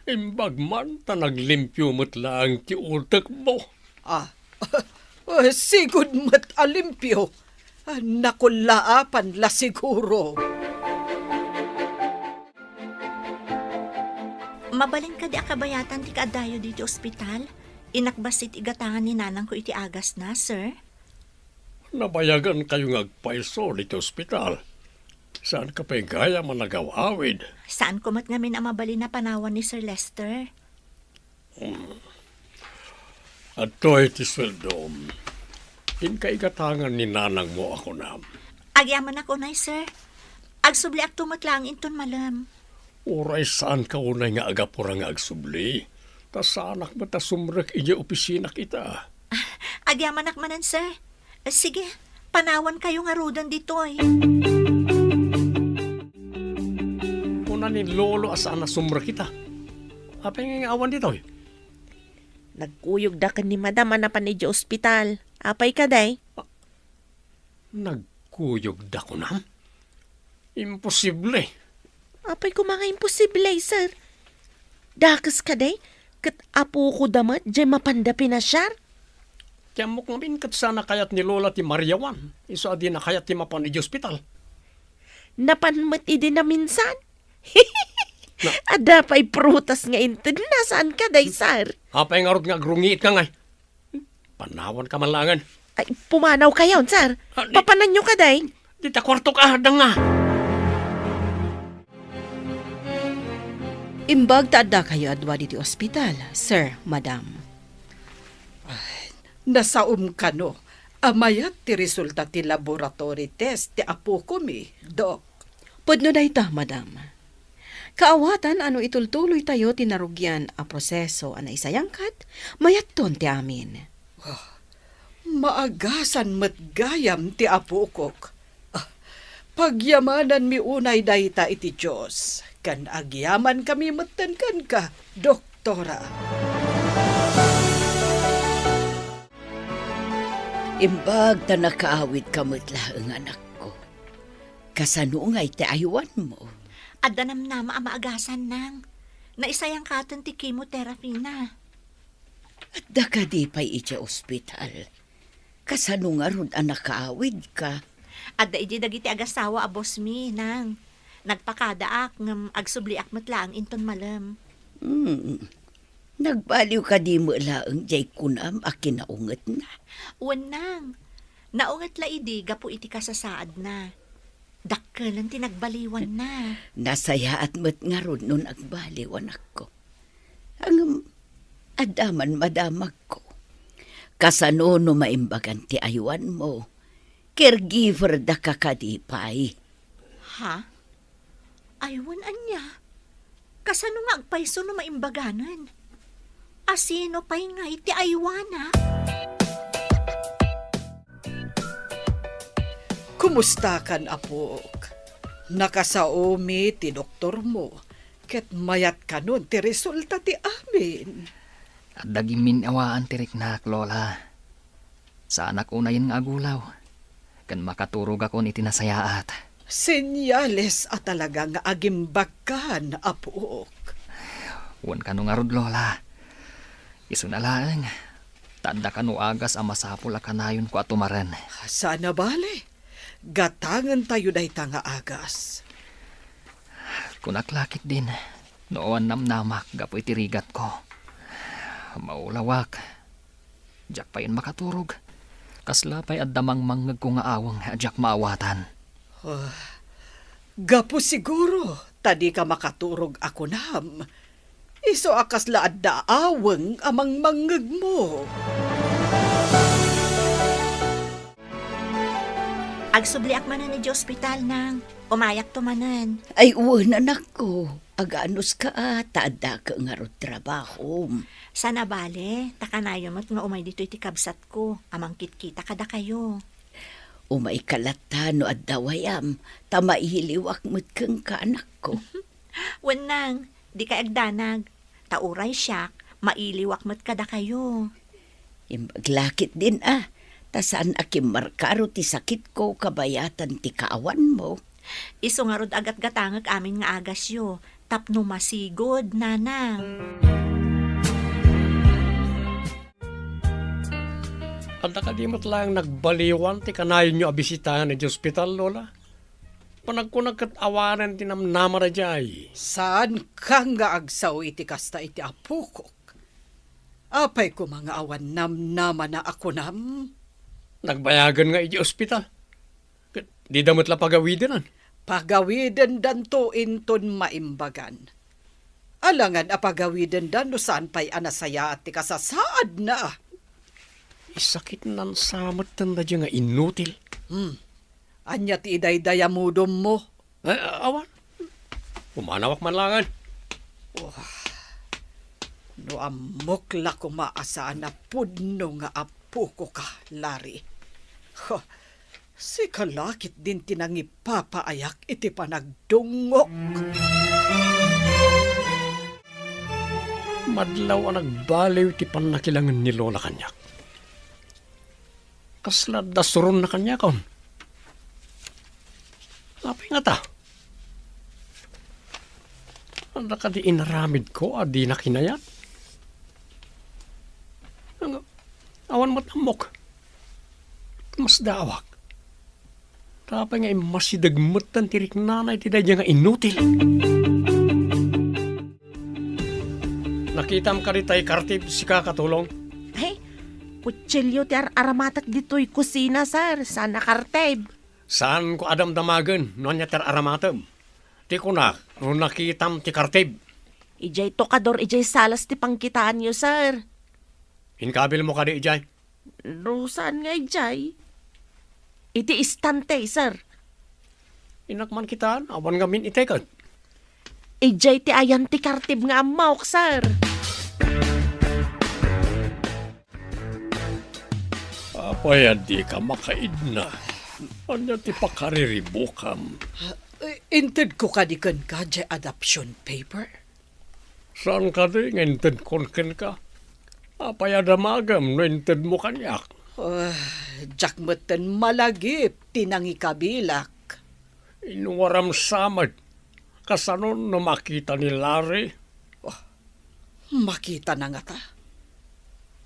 Imbag man ta naglimpio met laeng ti utekmo. Ah, sigud met a limpio. Ah, nakullaapan la siguro. Mabalin kadi a kabayatan ti kaaddayo ditoy ospital? Inakbas iti igatangan ni nanangko iti agasna, sir. Nabayagan kayo nga agpayso ditoy ospital. Saan ka pay gayam a nagaw-awid? Saan ko met ngamin a mabalin a panawan ni Sir Lester. Hmm. Adtoy ti sueldom. Inka igatangan ni nanangmo a kunam. Agyamanak unay, sir. Agsubliakto met laeng inton malem. Uray saan ka unay nga agapura nga agsubli, ta saanak met a sumrek idiay opisinak ita. Agyamanak manen, sir. Sige, panawan kayo ngaruden ditoy. Kuna ni Lolo a saan a sumrek ita. Apay nga awan ditoy? Nagkuyogda ken ni Madam a napan idiay ospital. Apay kadi? Nagkuyogda kunam? Imposible. Apay koma nga imposible, sir? Dakes kadi? Ket apokoda met, diay mapanda pinasiar? Ti ammok ngamin ket saan a kayat ni Lola ti mariawan, isu a dina kayat ti mapan idiay ospital. Napan met idi naminsan? Na- Adda pay prutas nga intedna, saan kadi, sir? Apay ngarud nga agrungiit ka ngay? Panawan ka man laengen. Ay, pumanaw kayo, sir. Ah, di- Papananyo kadi? Dita kuartok, adda nga. Imbag ta adda kayo a dua ditoy ospital, sir, madam. Ay, nasaom kano a mayat ti resulta ti laboratory test ti apokomi, Dok. Pudno dayta, madam. Kaawatan a no itultuloytayo ti narugian a proseso a naisayangkat, mayatton ti amin. Ah, maagasan met gayam ti apokok. Ah, pagyamananmi unay dayta iti Dios, ken agyamankami metten kenka, Doktora. Imbag ta nakaawidka met laeng, anakko. Kasano ngay ti aywanmo? Adda namnama a maagasan, nang. Naisayangkaten ti chemotherapy na. Adda kadi pay idiay ospital? Kasano ngarud a nakaawidka? Adda idi dagiti agasawa a boss mi, nang. Nagpakadaak ngem agsubliak met laeng inton malem. Hmm. Nagbaliw kadi met laeng diay kunam a kinaungetna? Wen, nang. Naunget la idi gapu iti kasasaadna. Dakkelen ti nagbaliwanna. Nasayaat met ngarud no nagbaliw, anakko. Ngem, adda man madamagko. Kasano no maimbagan ti aywanmo? Caregiver daka kadi pay? Ha? Aywan ania? Kasano nga agpayso no maimbaganen? A sino pay ngay ti aywana? Kumustakan, apok? Nakasaomi ti doktormo, ket mayat kanon ti resulta ti amin. Adda gimmin-awaan ti riknak, Lola. Saanak unayen nga agulaw, ken makaturogakon iti nasayaat. Senyales a talaga nga agimbagkan, apok. Wen kano ngarud, Lola. Isuna laeng, ta adda kano agas a masapul a kanayonko a tumaren. Saan a bale. Gatangentayo dayta nga agas. Kunak la ketdin, no awan namnamak gapu iti rigatko. Maulawak. Diak payen makaturog. Kasla pay adda mangmangngegko nga aweng a diak maawatan. Ah, gapu siguro ta dika makaturog a kunam. Isu a kasla adda aweng a mangmangngegmo. Agsubliak manen idiay ospital, nang. Umayakto manen. Ay, wen, anakko. Aganuska a, ta addaka ngarud trabahom. Saan a bale, ta kanayon met nga umay ditoy ti kabsatko a mangkitkita kadakayo. Umayka latta no adda wayam, ta mailiwak met kenka, anakko. Wen, nang, dikay agdanag. Ta uray siak, mailiwak met kadakayo. Imbag la ketdin a, ta saan a kimmarkaro ti sakitko kabayatan ti kaawanmo. Isu ngarud a gatgatangek amin nga agasyo, tapno masigud, nanang. Adda kadi met laeng nagbaliwan ti kanayonyo a bisitaen idiay ospital, Lola? Panagkunak ket awanen ti namnamada jay. Saanka nga agsao iti kasta iti apokok. Apay koma nga awan namnamana a kunam? Nagbayagen nga idiay ospital. Ket dida met la pagawidenan. Pagawidendanto inton maimbagan. Alangan a pagawidenda no saan pay a nasayaat ti kasasaadna. Isakitnan sa metten daydiay nga inutil. Hmm. Ania ti idaydayamudemmo? Eh, awan. Pumanawak man laengen. Wah, no ammok la koma a saan a pudno nga apokoka, Larry. Huh, sika la ketdin ti nangipapaayak iti panagdungngok. Madlaw a nagbaliw ti pannakilangen ni Lola kaniak. Kasla adda suronna kaniakon. Apay ngata? Adda kadi inaramidko a dina kinayat? Ang-, awan met ammok. Masdaawak. Apay nga immasideg metten ti riknana iti daydiay nga inutil? Nakitam kadi tay kartib, sika, Katulong? Ay, kutsilio ti ar-aramatek ditoy kusina, sir. Saan a kartib. Saanko a damdamagen no ania ti ar-aramatem. Ti kunak, no nakitam ti kartib. Idiay tokador, idiay salas ti pangkitaanyo, sir. Inkabilmo kadi idiay? No saan nga idiay? Iti istante, sir. Innak man kitaan, awan ngamin iteket. Idiay ti ayan ti kartib nga ammok, sir. Apay a dika makaidna? Ania ti pakariribukam? Eh, intedko kadi kenka diay adoption paper? Saan kadi nga intedkon kenka? Apay a damagem no intedmo kaniak? Ah, diak metten malagip ti nangikabilak. Inwaram sa met. Kasano no makita ni Larry? Oh, makitana ngata?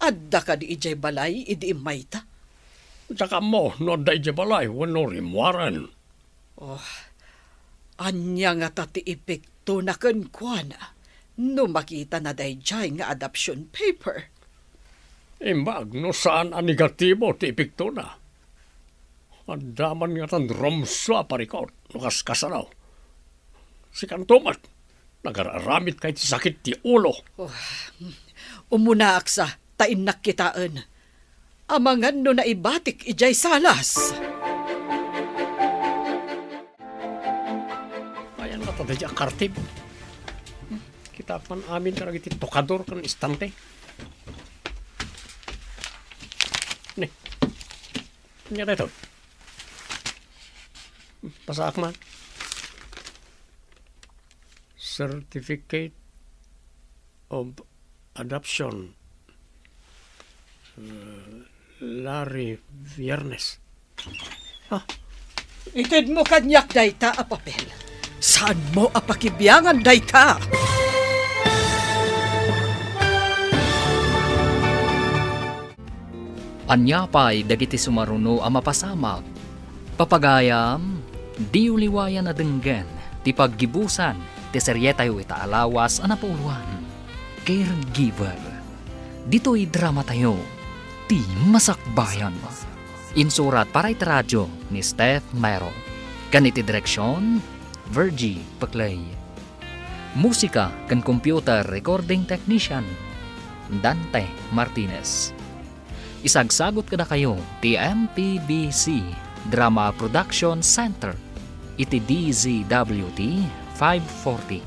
Adda kadi idiay balay idi immayta? Diak ammo no adda idiay balay wenno rimmuaren. Oh, ania ngata ti epektona kenkuana no makitana daydiay nga adoption paper? Imbag no saan a negatibo ti epektona. Adda man ngatan rumsua a parikut no kaskasano. Sikanto met, nagar-aramidka iti sakit ti ulo. Oh, umunaak sa, ta innak kitaen. Amangan no naibatik idiay salas. Ayan nga, tadadya a kartib. Kitaak man amin kadagiti tokador ken istante. Ne. Ania daytoy? Basaak man. Certificate of Adoption. Uh, Larry Viernes. Ah, itedmo kaniak dayta a papel. Saanmo a pakibiangan dayta? Ania pay dagiti sumaruno a mapasamak? Papagayam, diyo liwayan a denggen ti paggibusan ti serietayo ita a lawas a napauloan, Caregiver. Ditoy dramatayo, Ti Masakbayan. Insurat para iti radio ni Steph Mero, ken iti direksion, Virgie Peclay. Musika ken computer recording technician, Dante Martinez. Isagsagut kadakayo ti M P B C Drama Production Center iti D Z W T five forty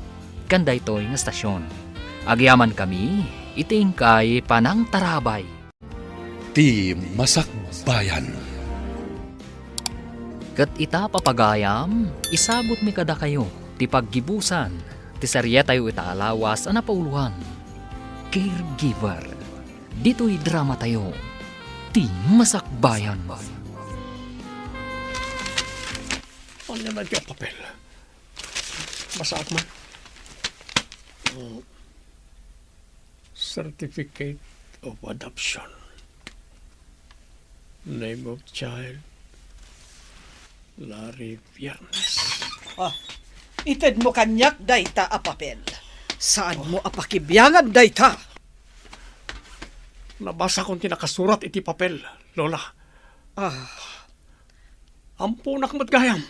ken daytoy nga stasyon. Agyamankami iti inkay panangtarabay. Ti Masakbayan. Ket ita, papagayam, isagutmi kadakayo ti paggibusan ti serietayo ita a lawas a napauloan, Caregiver. Ditoy dramatayo, Ti Masakbayan. Ania daytoy a papel? Basaak man. Mm. Certificate of adoption. Name of child, Larry Viernes. Ah, itedmo kaniak dayta a papel. Saanmo a pakibiangan dayta. Nabasakon ti nakasurat iti papel, Lola. Ah. Amponak met gayam.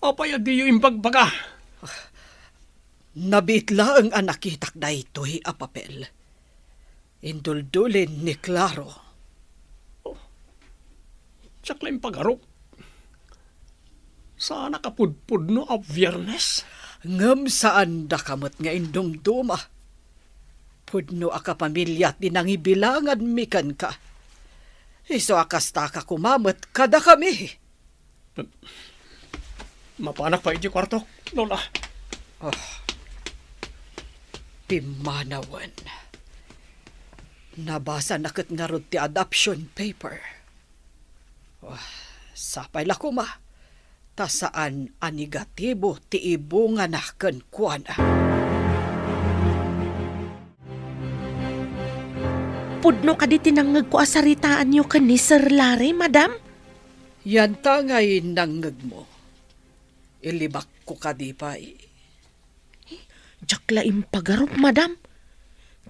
Apay a diyo imbagbaga? Nabiit laeng a nakitak daytoy a papel. Induldulin ni Claro. Oh, diak la impagarup. Saanak a pudpudno a Biernes? Ngem saandaka met nga indumduma. Pudno a kapamilya ti nangibilanganmi kenka. Isu a kastaka koma met kadakami. Mapanak pay iti kuartok, Lola. Ah. Pimmanawen. Nabasana ket ngarud ti adoption paper. Ah, sapay la koma, ta saan a negatibo ti ibungana kenkuana. Pudno kadi ti nangngegko a saritaanyo ken ni Sir Larry, madam? Yanta ngay nangngegmo. Ilibakko kadi pay? Diak la impagarup, madam.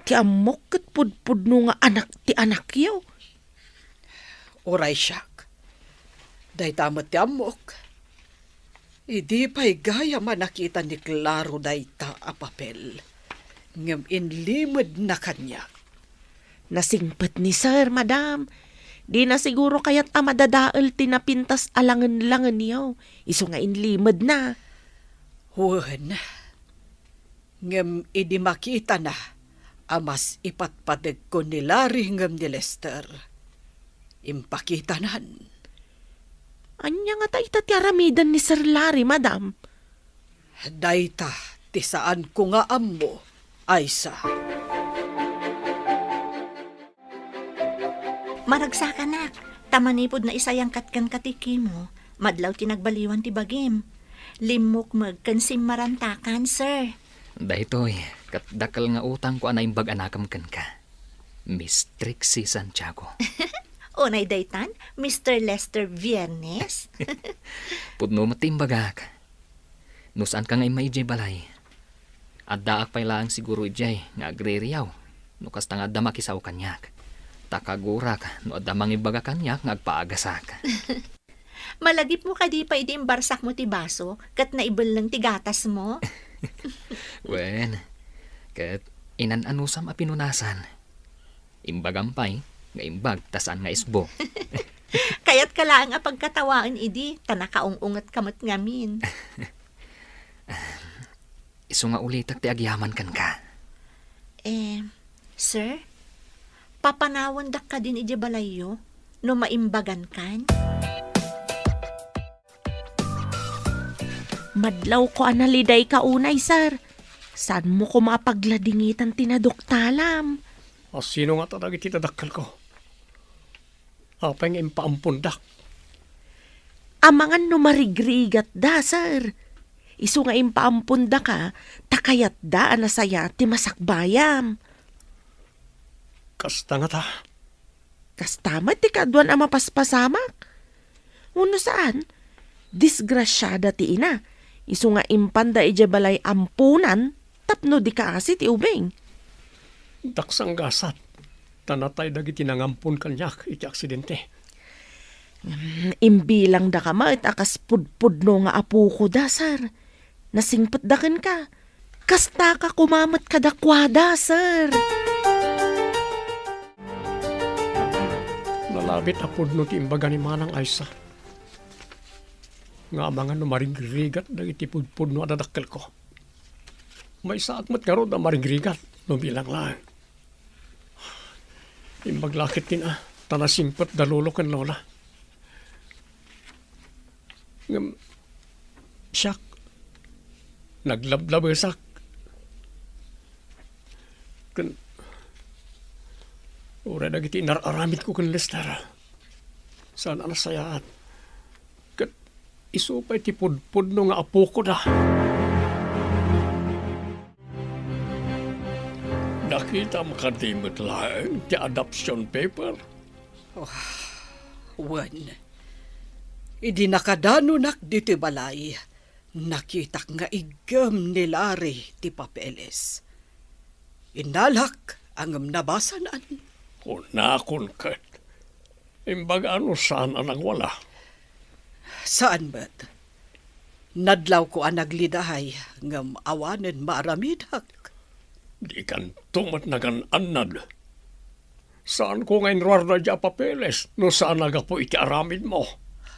Ti ammok ket pudpudno nga anak ti anakyo. Uray siak. Dayta met ti ammok. Idi pay gayam a nakita ni Claro dayta a papel, ngem inlimedna kaniak. Nasingpet ni Sir, madam. Dina siguro kayat a madadael ti napintas a langenlangenyo, isu nga inlimedna. Wen, ngem idi makitana a mas ipatpategko ni Larry ngem ni Lester, impakitanan. Ania ngata ita ti aramiden ni Sir Larry, madam? Dayta ti saanko nga ammo, Aisa. Maragsakanak, ta manipud naisayangkat kenka ti chemo, madlaw ti nagbaliwan ti bagim. Limmukmeg ken simmarantakan, sir. Daytoy, ket dakkel nga utangko a naimbag a nakem kenka, Miss Trixie Santiago. Unay daytan, Mister Lester Viernes? Pudno met ti imbagak. No saanka nga immay idiay balay, addaak pay laeng siguro idiay nga agririyaw no kasta nga adda makisao kaniak. Ta kagurak no adda mangibaga kaniak nga agpaagasak. Malagipmo kadi pay idi imbarsakmo ti baso ket naibelleng ti gatasmo? Wen, ket inan-anusam a pinunasan. Imbagam pay nga imbag ta saan nga isbo. Kayatka laeng a pagkatawaen idi ta nakaung-ungetka met ngamin. Isu nga ulitek ti agyaman kenka. Eh, sir, papanawandak kadin idiay balayyo no maimbagankan? Madlawko a nalidayka unay, sir. Saanmo koma a pagladingitan ti naduktalam? A sino ngata dagiti nadakkelko? Apay nga impaampondak? Amangan no marigrigatda, sir. Isu nga impaampondaka, ta kayatda a nasayaat ti masakbayam. Kasta ngata? Kasta met ti kaaduan a mapaspasamak. Wenno saan, disgrasiada ti ina, isu nga impanda idiay balay amponan tapno di kaasi ti ubing. Daksanggasat, ta natay dagiti nangampon kaniak iti aksidente. Mm, imbilangdaka met a kas pudpudno nga apokoda, sir. Nasingpetda kenka. Kastaka koma met kadakuada, sir. Nalabit a pudno ti imbaga ni Manang Aisa. Nga amangan no marigrigat dagiti pudpudno a dadakkelko. Maysaak met ngarud a marigrigat no bilang laeng. Imbag la ketdin a, ta nasingpet da lolo ken lola. Ngem siak, naglablabesak. Ken uray dagiti inar-aramidko ken Lester, saan a nasayaat. Ket isu pay ti pudpudno nga apokoda. Nakitam kadi met laeng ti adoption paper? Oh, wen. Idi nakadanonak ditoy balay, Nakitak nga iggem ni Larry ti papeles. Innalak, ngem nabasanan. Kunakon ket, imbaga no saan a nagwala. Saan met. Nadlawko a nagliday, ngem awanen maaramidak. Dikanto met nagan-annad. Saanko nga inruar daydiay a papeles no saan a gapu iti aramidmo.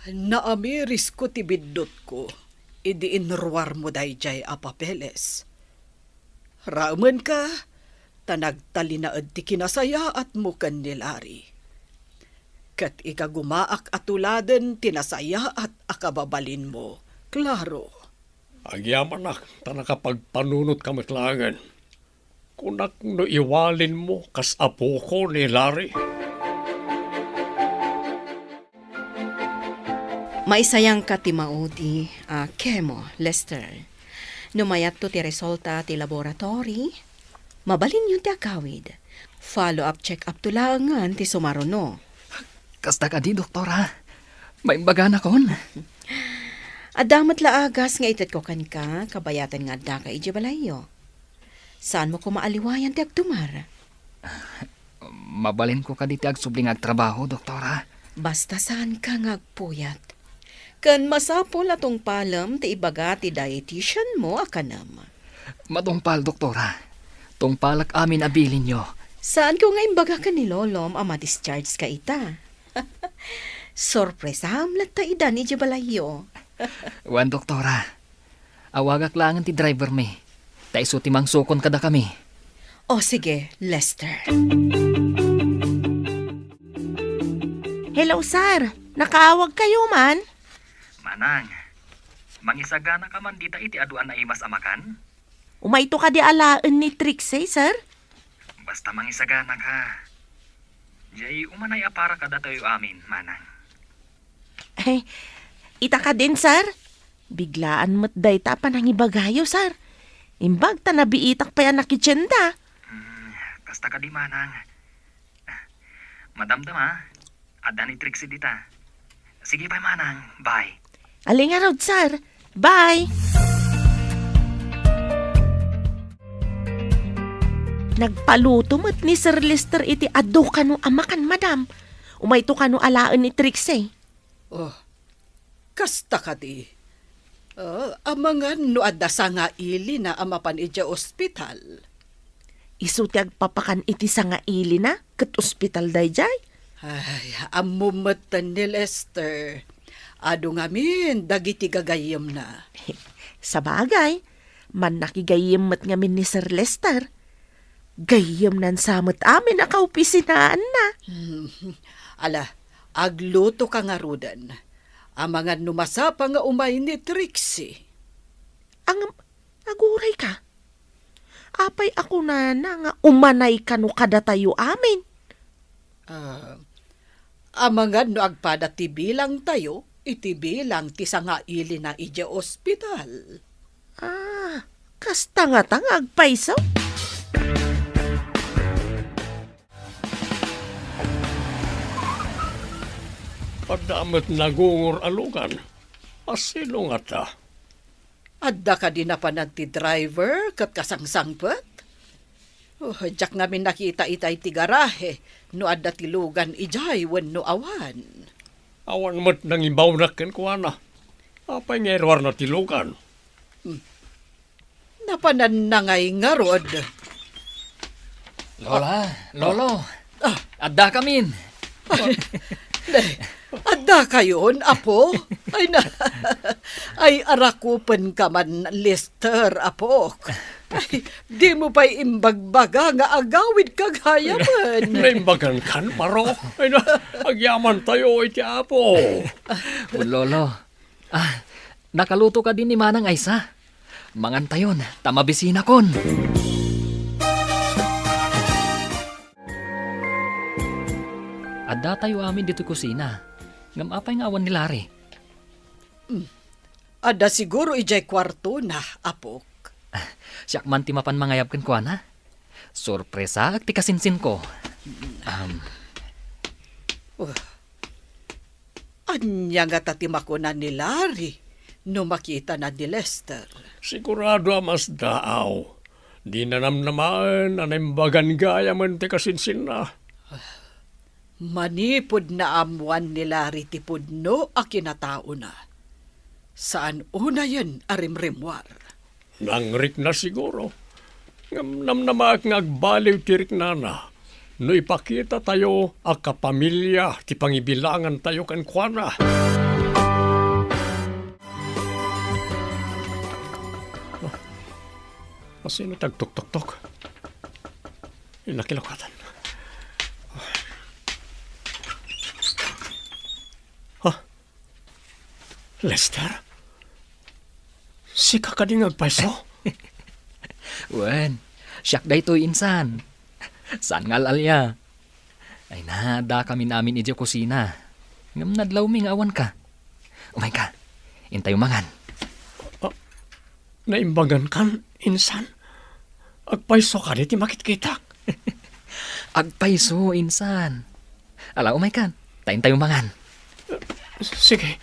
Naamirisko ti biddutko idi inruarmo daydiay a papeles. Raemenka, ta nagtalinaed ti kinasayaatmo ken ni Larry. Ket igagumaak a tuladen ti nasayaat a kababalinmo, Claro. Agyamanak ta nakapagpanunotka met laengen. Kunak no iwalinmo kas apoko ni Larry. Maisayangka ti maudi a chemo, Lester. No mayatto ti resulta ti laboratory, mabalinyon ti agawid. Follow-up check-up to laengen ti sumaruno. Kasta kadi, doktora? Maimbaganakon? Adda met la agas nga itedko kenka, kabayatan nga addaka idiay balayyo. Saanmo koma aliwayan ti agtumar? Mabalinko kadi ti agsubli nga agtrabaho, doktora. Basta saanka nga agpuyat. Ken masapul a tungpalem ti ibaga ti dietitian mo a kanem. Matungpal, doktora. Tungpalak amin a bilinyo. Saanko nga imbaga ken ni Lolom a ma-discharge ka ita. Sorpresam latta idan idiay balayyo. Wen, doktora. Awagak laengen ti driver mi. Ta isu ti mangsukon kadakami. O sige, Lester. Hello, sir. Nakaawagkayo man? Manang, mangisaganaka man dita iti adu a naimas a makan? Umayto kadi alaen ni Trixie, sir? Basta mangisaganaka. Jay, umanay a para kadatayo amin, Manang. Eh, ita kadin, sir? Biglaan met dayta a panangibagayo, sir. Imbag ta nabiitak pay a nakitienda. Hmm, kasta kadi, Manang. Madamdama, adda ni Trixie dita. Sige pay, Manang. Bye. Ali ngarud, sir. Bye. Nagpaluto met ni Sir Lester iti adu kano a makan, madam. Umayto kano alaen ni Trixie. Oh, kasta kadi. Ah, amangan no adda sangailina a mapan idiay ospital. Isu ti agpapakan iti sangailina ket ospital daydiay? Ay, ammom metten ni Lester. Adu ngamin dagiti gagayyemna. Sabagay, mannakigayyem met ngamin ni Sir Lester. Gayyemnan sa met amin a kaopisinaanna. Hmm. Ala, agluto ka ngaruden. Amangan no masapa nga umay ni Trixie. Ang, aguray ka. Apay a kunana nga umanay kano kadatayo amin? Ah, amangan no agpada ti bilangtayo iti bilang ti sangailina idiay ospital. Ah, kasta ngata nga agpayso? Adda met nagungor a lugan. A sino ngata? Adda kadi napanan ti driver ket kasangsangpet? Oh, diak ngamin nakita itay ti garahe no adda ti lugan idiay wenno awan. Awan met nangibawnak kenkuana. Apay nga iruarna ti lugan? Hmm. Napananna ngay ngarud. Lola, Lolo, ah, addakamin. Ay, ne, addakayon, apo? Ay, na, ay, arakupenka man, Lester, apok. Ay, dimo pay imbagbaga nga agawidka gayamen. Naimbagankan, Paro? Ay, na, agyamantayo iti Apo. Lolo, ah, nakaluto kadi ni Manang Aysa? Mangantayon, ta mabisinakon. Addatayo amin ditoy kusina. Ngem apay nga awan ni Larry? Hmm. Adda siguro idiay kuartona, apok. Siak man ti mapan mangayab kenkuana. Sorpresaak ti kasinsinko. Am. Uh. Ania ngata ti makuna ni Larry no makitana ni Lester. Sigurado a masdaaw. Dina namnamaen a naimbagan gayamen ti kasinsinna. Manipud naammoan ni Larry ti pudno a kinataona, saan unayen a rimrimmuar. Nangrikna siguro. Ngem namnamaek nga agbaliw ti riknana no ipakitatayo a kapamilya ti pangibilangantayo kenkuana. Ah, sino ti agtuktoktok? Nakilokatan. Ah, Lester? Sika kadi nga agpayso? Wen, siak daytoy, insan. Saan nga al-alia? Ay na, addakamin amin idiay kusina. Ngem nadlawmi nga awanka. Umayka, intayo mangan. Ah, naimbagankan, insan? Agpayso kadi ti makitkitak? Agpayso, insan. Ala, umaykan. Ta intayo mangan. Sige,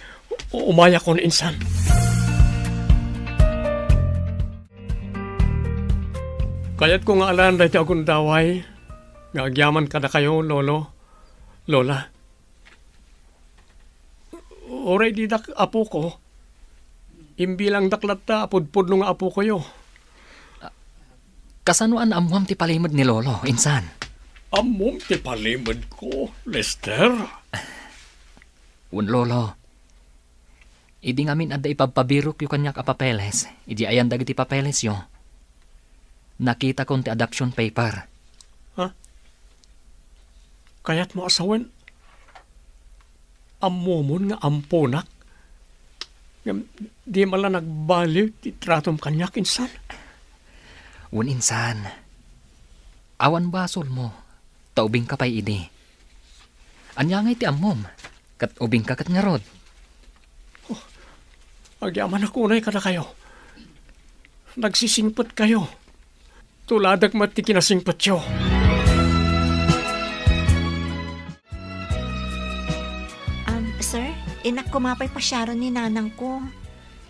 u-, umayakon, insan. Kayatko nga alaen daytoy a gundaway nga agyaman kadakayo, Lolo, Lola. Uray didak apoko, imbilangdak latta a pudpudno nga apokoyo. Kasano a naammoam ti palimed ni Lolo, insan? Ammom ti palimedko, Lester? Wen, Lolo. Idi ngamin adda ipabpabirokyo kaniak a papeles, idi ayan dagiti papelesyo, nakitakon ti adoption paper. Ha? Kayatmo a sawen? Ammomon nga amponak? Ngem di man la nagbaliw ti tratom kaniak, insan? Wen, insan. Awan basolmo, ta ubingka pay idi. Ania ngay ti ammom? Ket ubingka ket ngarud? Oh, agyamanak unay kadakayo. Nagsisingpetkayo. Tuladek met ti kinasingpetyo. Um, sir, innak koma pay pasiaren ni nanangko.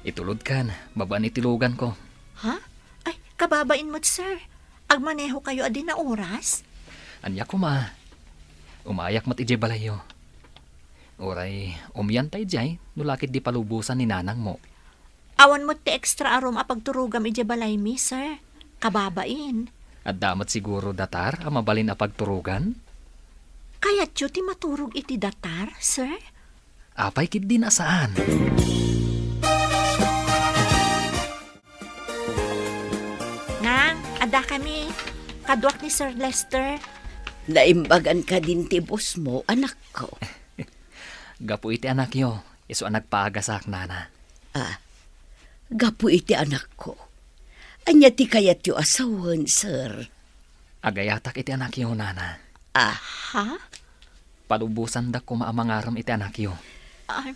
Itulodkan, babaen iti luganko. Ha? Ay, kababain met, sir. Agmanehokayo a di naoras? Ania koma? Umayak met idiay balayyo. Uray, umyanta idiay, no la ket di palubosan ni nanangmo. Awan met ti extra a room a pagturogam idiay balaymi, sir. Kababain. Adda met siguro datar a mabalin a pagturogan? Kayatyo ti maturog iti datar, sir? Apay ketdin a saan? Nang, addakami. Kaduak ni Sir Lester. Naimbagan kadin ti bossmo, anakko? Gapu iti anakyo, isu a nagpaagasak, nana. Ah, gapu iti anakko. Ania ti kayatyo a sawen, sir? Agayatak iti anakyo, nana. Ah? Ha? Palubosandak koma a mangarem iti anakyo. Ah.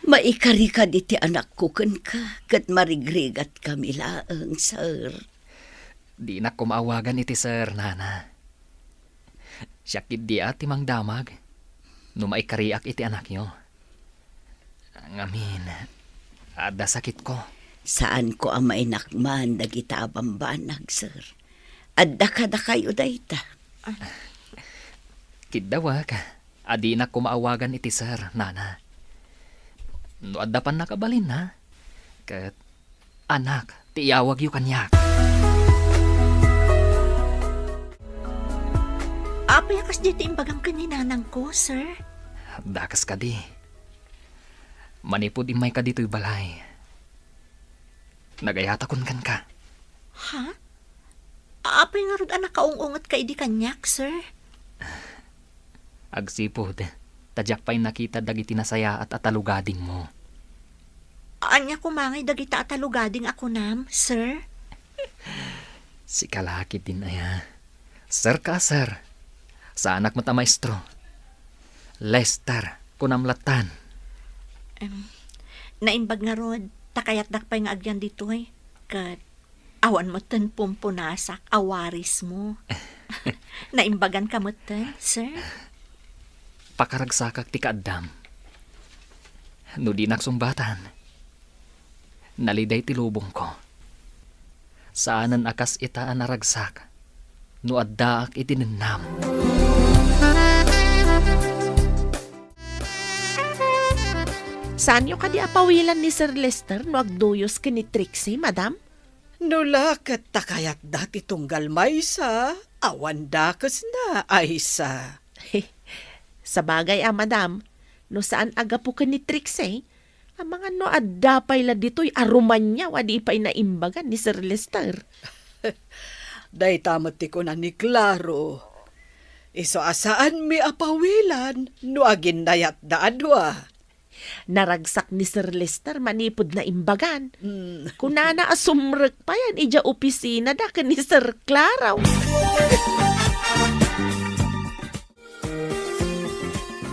Maikari kadi ti anakko kenka, ket marigrigatkami laeng, sir. Dinak koma awagan iti sir, nana. Siak ketdi a ti mangdamag no maikariak iti anakyo. Ngamin, adda sakitko. Saanko a mainakman dagita a bambanag, sir. Adda kadakayo dayta. Kiddawak a dinak koma awagan iti sir, nana. No adda pannakabalinna, ket anak ti iyawagyo kaniak. Apay a kasdiay ti imbagam ken ni nanangko, sir? Dakes kadi. Manipud immayka ditoy balay, nagayatakon kenka. Ha? Apay ngarud a nakaung-ungetka idi kaniak, sir? Agsipud ta diak pay nakita dagiti nasayaat a talugadingmo. Ania koma ngay dagita a talugading a kunam, sir? Sika la ketdin aya. Sir ka a sir. Saanak met a maestro. Lester, kunam lattan. Em, naimbag ngarud, ta kayatdak pay nga agyan ditoy. Ket awan metten pumpunasak a warismo. Naimbaganka metten, sir? Pakaragsakak ti kaaddam. No dinak sungbatan, Naliday ti lubongko. Saanen a kas ita a naragsak no addaak iti nennam. Saanyo kadi a pawilan ni Sir Lester no agduyos ken ni Trixie, madam? No la ket ta kayatda ti tunggal maysa, awan dakesna, Aisa. Sabagay a, madam, no saan a gapu ken ni Trixie, amangan no adda pay la ditoy a rumaniaw a di pay naimbagan ni Sir Lester. Dayta met ti kuna ni Claro. Isu a saanmi a pawilan no aginnayatda a dua. Naragsak ni Sir Lester manipud naimbagan. Mm. Kunana a sumrek payen idiay opisinada ken ni Sir Claro.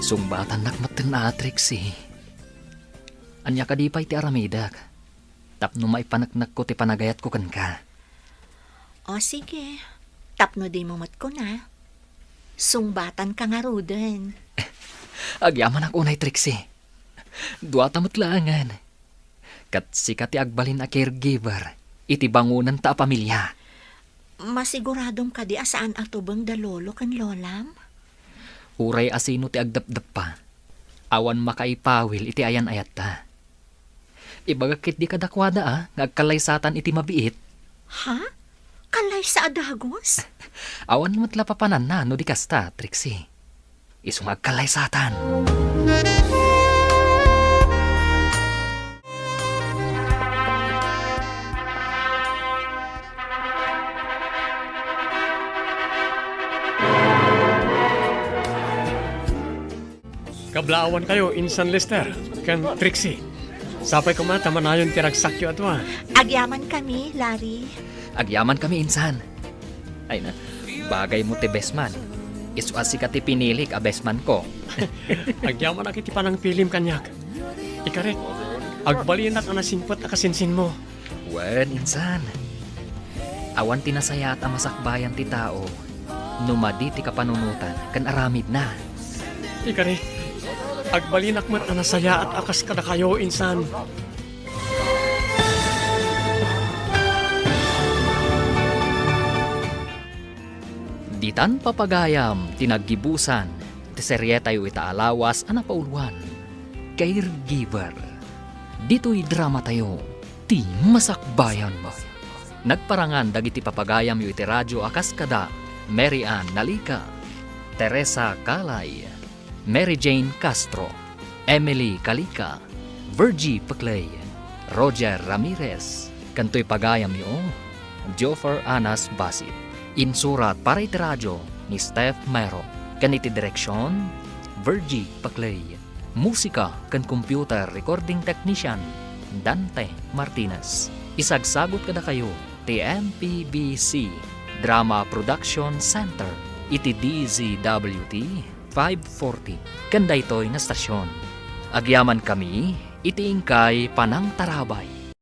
Sungbatannak metten a, Trixie. Ania kadi pay ti aramidek tapno maipaneknekko ti panagayatko kenka? O sige, tapno dimo met kuna, sungbatanka ngaruden. Agyamanak unay, Trixie. Duata met laengen. Ket sika ti agbalin a caregiver iti bangonanta a pamilia. Masiguradom kadi a saan a tubeng da lolo ken lolam? Uray a sino ti agdepdeppa, awan makaipawil iti ayan-ayatta. Ibagak ketdi kadakuada a nga agkallaysatan iti mabiit. Ha? Kallaysa a dagus? Awan met la papananna no di kasta, Trixie. Isu nga agkallaysatan. Kablaawankayo insan, Lester ken Trixie. Sapay koma ta manayon ti ragsakyo a dua. Agyamankami, Larry. Agyamankami, insan. Ay na, bagaymo ti best man. Isu a sika ti pinilik a best man ko. Agyamanak iti panangpilim kaniak. Ikarik, agbalinak a nasingpet a kasinsinmo. Wen, insan. Awan ti nasayaat a masakbayan ti tao no madi ti kapanunotan ken aramidna. Ikarik, agbalinak met a nasayaat a kas kadakayo, insan. Ditan papagayam ti naggibusan ti serietayo ita a lawas a napauluan, Caregiver. Ditoy dramatayo, ti masakbayan. Nagparangan dagiti papagayamyo iti radio a kas kada Mary Ann Nalica, Teresa Calay, Mary Jane Castro, Emily Calica, Virgie Peclay, Roger Ramirez, ken toy pagayamyo, Joffer Anas Basit. Insurat para iti radio ni Steph Mero, ken iti direksion, Virgie Peclay. Musika ken computer recording technician, Dante Martinez. Isagsagut kadakayo ti M P B C Drama Production Center iti D Z W T five forty ken daytoy nga stasyon. Agyamankami iti inkay panangtarabay.